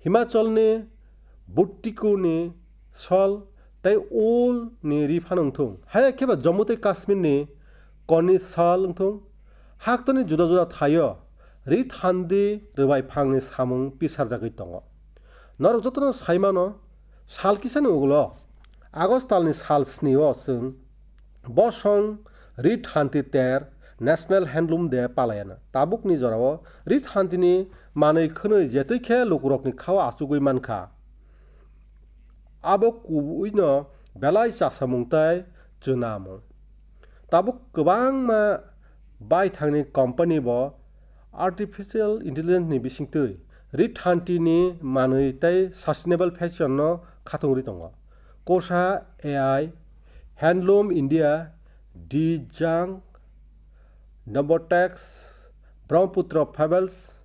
Himachal ni Buttiku ni shawl tei wool ni ri phano wngthung, hai khe ba Jammu tei Kashmir ni Koni shawl wngthung, haktorni juda juda thaio ri thandi rwbai phangni samung pisarjagwi tongo. Norok jotono sai mano, sal kisani ulo August talni sal sni o chwng bosong ri thanti ter National Handloom Day palayana. Tabukni jorao ri thantini manwi khwnwi jetwi khe lukurokni khao achugwi mankha. Abo kubuino belai chasamung tei chwnamung. Tabuk kwbangma baithangni company bo artificial intelligence ni bisingtwi ri thantini manwi tei sustainable fashion no khatungwi tongo. Kosa A I, Handloom India, Dijang, Novotex, Brahmaputra Fables,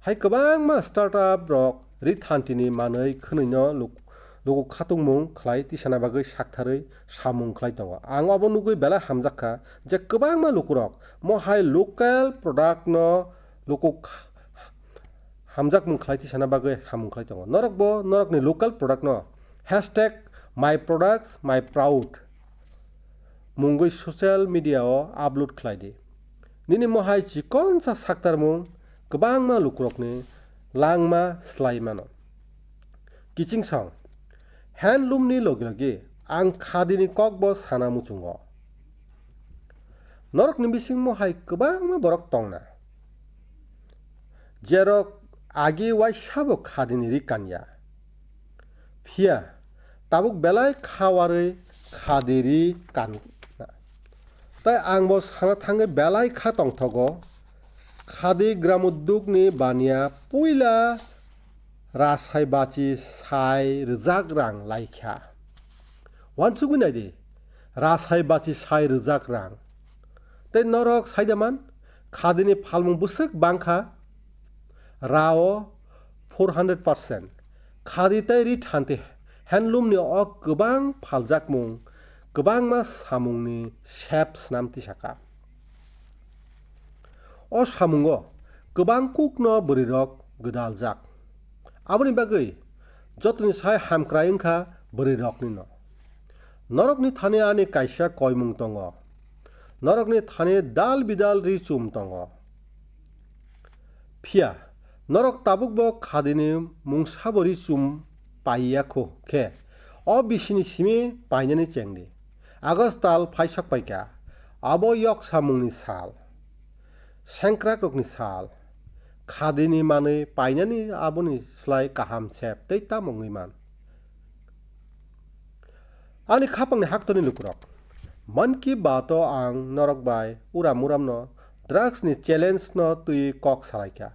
hai kwbangma startup rok ri thantini manwi khwnwino luk-, luku khatungmung khlai tisana bagwi saktharwi samung khlai tongo. Ang obo nugwi belai hamjakha je kwbangma lukurok mo hai local product no luku kha-, hamjakmung khlai tisana bagwi hamung khlai tongo. Norok bo norokni local product no hashtag my products my proud mungwi social media o upload khlai di. Nini mohai chikonsa saktarmung kwbangma lukurokni langma slai mano. Kiching song, handloom ni logi logi ang khadini kokbo sana muchungo. Norokni bisingmo hai kwbangma borok tongna, jerok agi waisabo khadini ri kanya. Phiya tabuk belai kha warwi khadi ri kan. Tai angbo sana thangwi belai kha tongthogo. Khadi Gramodyogni baniya puila rasai bachi sai rwjak rang laikha. Wansugwi naidi, rasai bachi sai rwjak rang. Tei norok saida man, khadini phalmung bwswk bangkha, rao four hundred percent. Khadi tei ri thanti handloomni o kwbang phaljakmung, kwbangma samungni sep snam tisaka. O samungo kwbang kukno bwrwirok gwdaljak. Aboni bagwi jotoni sai hamkrai wngkha bwrwiroknino. Norokni thani ani kaisa koimung tongo. Norokni thani dal bidal ri chum tongo. Phiya norok tabukbo khadini mungsabo ri chum paiya kho khe, o bisini simi painani chengdi. August tal phaisok paikha, abo yok samungni sal, sengkrakrokni sal. Khadini manwi painani aboni slai kaham sep tei tamo wngwi man. Ani khapangni haktorni lukurok, Mann Ki Baat o ang norok bai uram uramno drugs ni challenge no twi kok salaikha.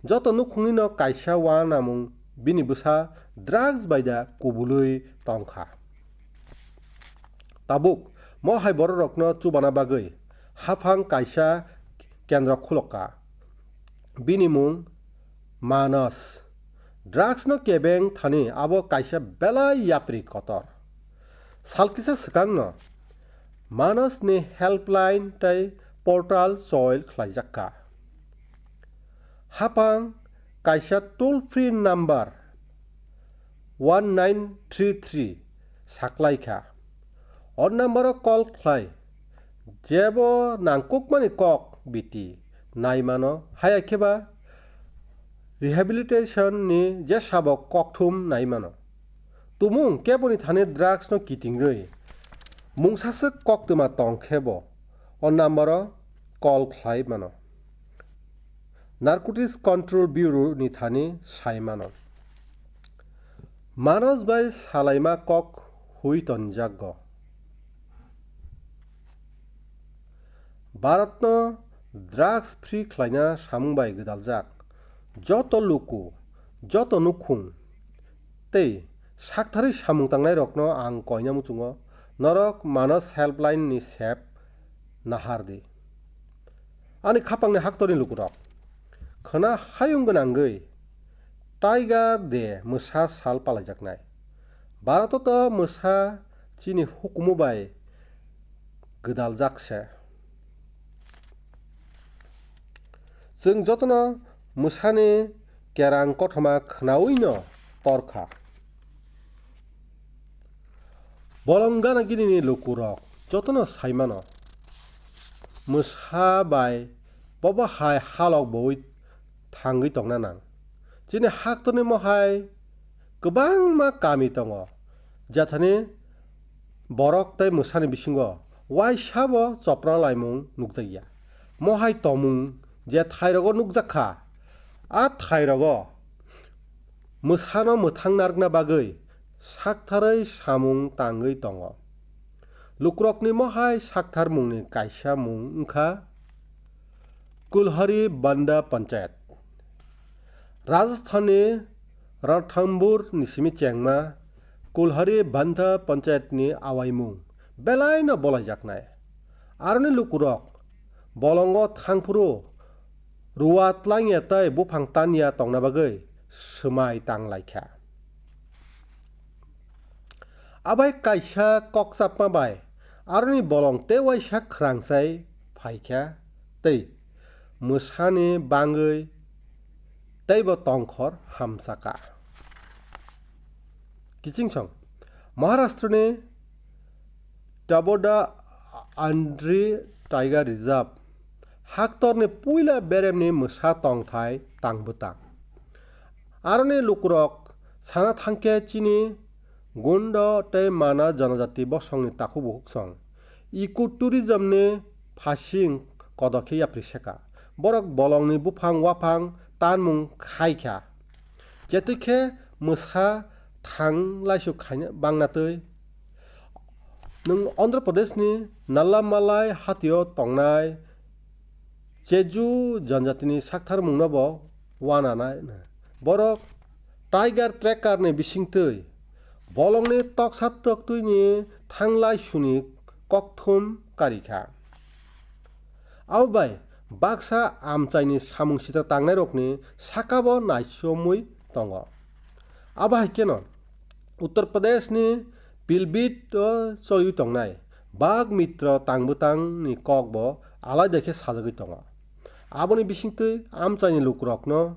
Joto nukhungni no kaisa uanamung bini bwsa drugs bai da kubului tongkha. Tabuk mo hai bororokno chubana bagwi haphang kaisa kendro khulokka. Bini mung Manas. Drugs no kebeng thani abo kaisa belai yapri kotor. Sal kisa swkangno Manas ni helpline tei portal choil khlaijakka. Haphang kaisa toll free number one nine three three saklaikha. O number o call khlai jebo nangkukmani kok biti naimano, haya kheba rehabilitation ni jesabo kokthum naimano. Tumung keboni thani drugs no kitingwi mungsaswk koktwma tongkhebo o number o call khlai mano. Narcotics Control Bureau ni thani sai mano. Manas bai salaima kok hui tonjakgo. Bharatno drugs free khlaina samung bai gwdaljak joto luku, joto nukhung tei saktharwi samung tangnairokno ang koina muchungo, norok Manas Helpline ni sep nahar di. Ani khapangni haktorni lukurok, khwna hayung gwnangwi Tiger de mwsa sal palaijaknai. Bharoto to mwsa chini hukumu bai gwdaljak se. Chwng jotono mwsani kerang kothoma khwnawino torkha. Bolong gana ginini lukurok jotono saimano, mwsa bai bobo hai halok boi thangwi tongna nang. Chini haktorni mohai kwbangma kami tongo, jethani borok tei mwsani bisingo waisabo chopra laimung nukjakya. Mohai tongmung je thairogo nukjakha, a thairogo mwsano mwthang narwkna bagwi saktharwi samung tangwi tongo. Lukurokni mohai saktharmungni kaisa mung wngkha Kulhari Banda Panchayat. Rajasthanni Ranthambore ni simi chengma Kulhari Banda Panchayat ni awaimung belaino bolaijaknai. Aroni lukurok bolongo thangphuru rua tlangya tei buphang tanya tongna bagwi swmai tang laikha. Abai kaisa kokchapma bai aroni bolong tei waisa khwrang sai phaikha tei mwsani bangwi teibo tongkhor hamsaka. Kichingsong Maharashtrani Taboda Andri Tiger Reserve haktorni puila beremni mwsa tongthai tangbwtang. Aroni lukurok sana thangkhe chini Gondo tei Mana janajati bosongni takhuk bukhuk song. Eco tourism ni phasing kodo khe yapri seka. Borok bolongni buphang waphang tanmung khai kha. Jetwi khe mwsa thang laisu khaina bangna twi. Nwng Andhra Pradesh ni Nallamalai hatio tongnai Cheju janjatini saktharmungno bo uananai. Borok Tiger Tracker ni bisingtwi bolongni toksa toktwini thanglai suni kokthum karikha. Abo bai baksa amchaini samung sitra tangnairokni sakabo naisomwi tongo. Abo hai kheno Uttar Pradesh ni Pilbit o choliwi tongnai Bagh Mitra tangbwtangni kokbo alaida khe sajagwi tongo. Aboni bisingtwi amchaini lukurokno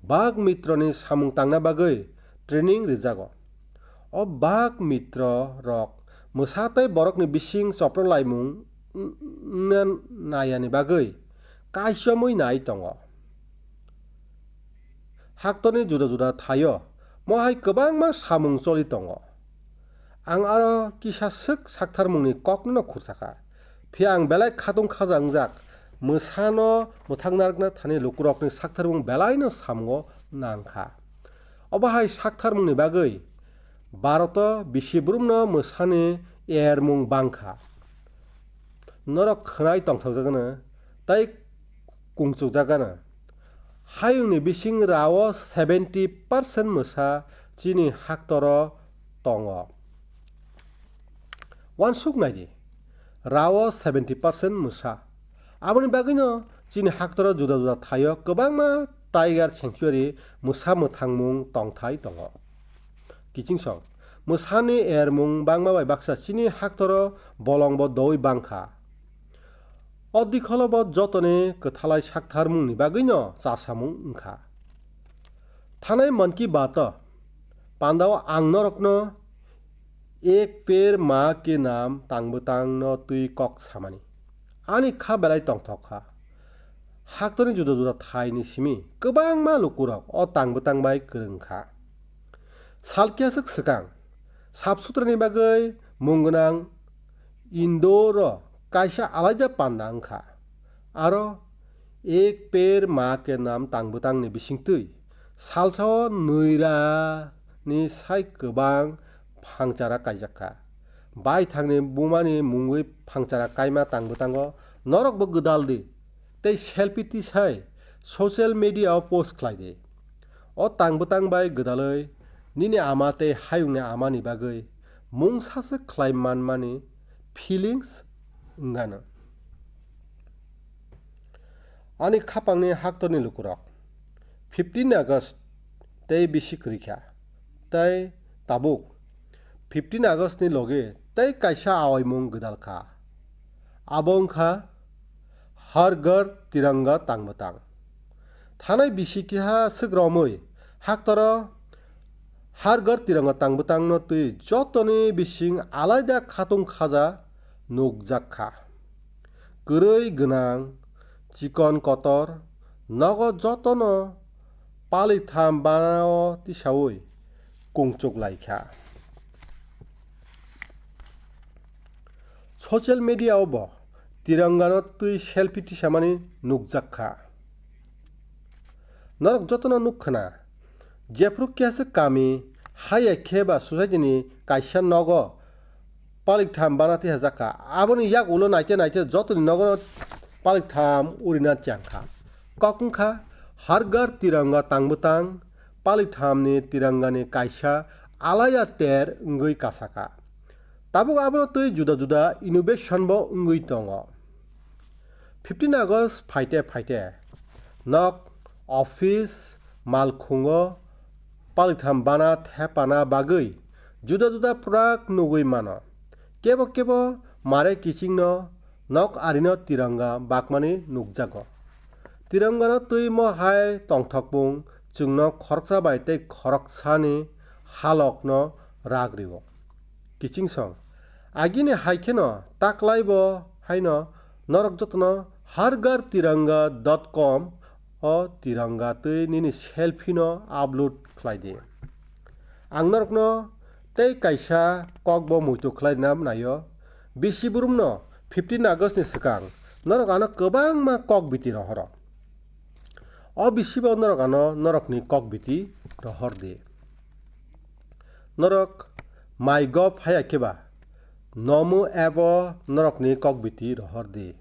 Bagh Mitrani samung tangna bagwi training rijago. O Bagh Mitra rok mwsa tei borokni bising chopro laimung wngna nayani bagwi kaichomwi nai tongo. Haktorni juda juda thaio mohai kwbangma samung choli tongo. Ang aro kisa swk saktharmungni kokno khursa kha. Phiya ang belai khatung khaja wngjak, mwsano mwthang narwkna thani lukurokni saktharmung belaino samungo nang kha. Obo hai saktharmungni bagwi Bharoto bisi brumno mwsani ermung bang kha. Norok khwnai tongthokjagano tei kungchukjagano. Hayungni bising rao seventy percent mwsa chini haktoro tongo. Uansuk nai di, rao seventy percent mwsa. Aboni bagwino chini haktoro juda juda thaio kwbangma tiger sanctuary, mwsa mwthangmung tongthai tongo. Kichingsong, mwsani ermung bangma bai baksa chini haktoro bolongbo doui bang kha. O dikholo bo jotoni kwthalai saktharmungni bagwino chasamung wng kha. Thanai Mann Ki Baat o pandao ang norokno Ek Ped Maa Ke Naam tangbwtangno twi kok samani. Ani kha belai tongthok kha. Haktorni juda juda thaini simi kwbangma lukurok o tangbwtang bai kwrwng kha. Sal kiyaswk swkang, sap sutrani bagwi mung gwnang Indore o kaisa alaida panda wng kha. Aro Ek Ped Maa Ke Naam tangbwtangni bisingtwi salsao nwira ni sai kwbang phangchara kaijak kha. Baithangni bumani mungwi phangchara kaima tangbwtango norokbo gwdal di tei selfie tisai social media o post khlai di. O tangbwtang bai gwdalwi nini ama tei hayungni amani bagwi mungsa se khlai manmani feelings wngano. Ani khapangni haktorni lukurok fifteen August tei bisi kwrwi kha, tei tabuk fifteen August ni logi tei kaisa awaimung gwdal kha. Abo wng kha Har Ghar Tiranga tangbwtang. Thanai bisi keha swk romwi haktoro Har Ghar Tiranga tangbwtangno twi jotoni bising alaida khatung khaja nukjak kha. Kwrwi gwnang, chikon kotor, nogo jotono palitham banao tisaui kungchuk lai kha. Social media o bo Tirangano twi selfie tisamani nukjak kha. Norok jotono nuk khna, jephru kiyaswk kami haya khe ba society ni kaisa nogo paliktham bana tihajak kha. Aboni yak ulo naite naite jotoni nogono paliktham urina chang kha. Kok wng kha Har Ghar Tiranga tangbwtang, palithamni tirangani kaisa alaya ter wngwi kasa kha. Tabuk abono twi juda juda innovation bo wngwi tongo. Fifteen August phaite phaite nok, office, malkhungo palitham bana thepana bagwi juda juda prak nugwi mano. Kebo kebo mare kichingno nok arino tiranga bakmani nukjago. Tirangano twi mo hai tongthokmung chwngno khoroksa bai tei khoroksani halokno rak rio. Kiching song. Agini hai kheno taklai bo haino norok jotono Har Ghar Tiranga dot com o tiranga twi nini selfie no upload khlai di. Ang norokno tei kaisa kokbo muitu khlaina naio. Bisi burumno fifteen August ni swkang norok ano kwbangma kok biti rohoro. O bisibo norok ano norokni kok biti rohor di. Norok MyGov haya khe ba Nomu app o norokni kok biti rohor di.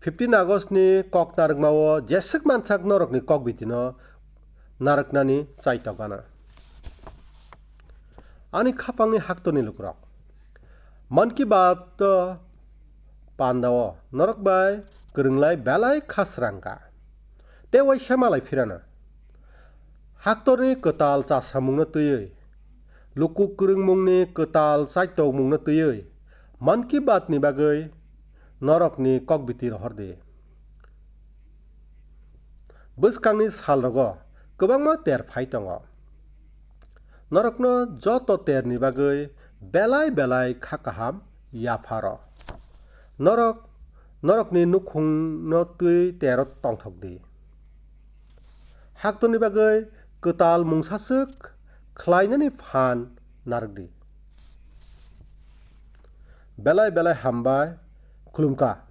Fifteen August ni kok narwkma o jeswk mansak norokni kok biti no narwknani chaitok gana. Ani khapangni haktorni lukurok, Mann Ki Baat o panda o norok bai kwrwnglai belai kha srang kha. Tei waisa malai phirana. Haktorni kwtal chasamungno twiwi, luku kwrwngmungni kwtal chaitokmungno twiwi, Mann Ki Baat ni bagwi norokni kok biti rohor di. Bwskangni salrogo kwbangma ter phai tongo. Norokno joto terni bagwi belai belai kha kaham yapharo. Norok norokni nukhungno twi tero tongthok di. Haktorni bagwi kwtal mungsaswk khlainani phan narwk di. Belai belai hambai, khulumkha.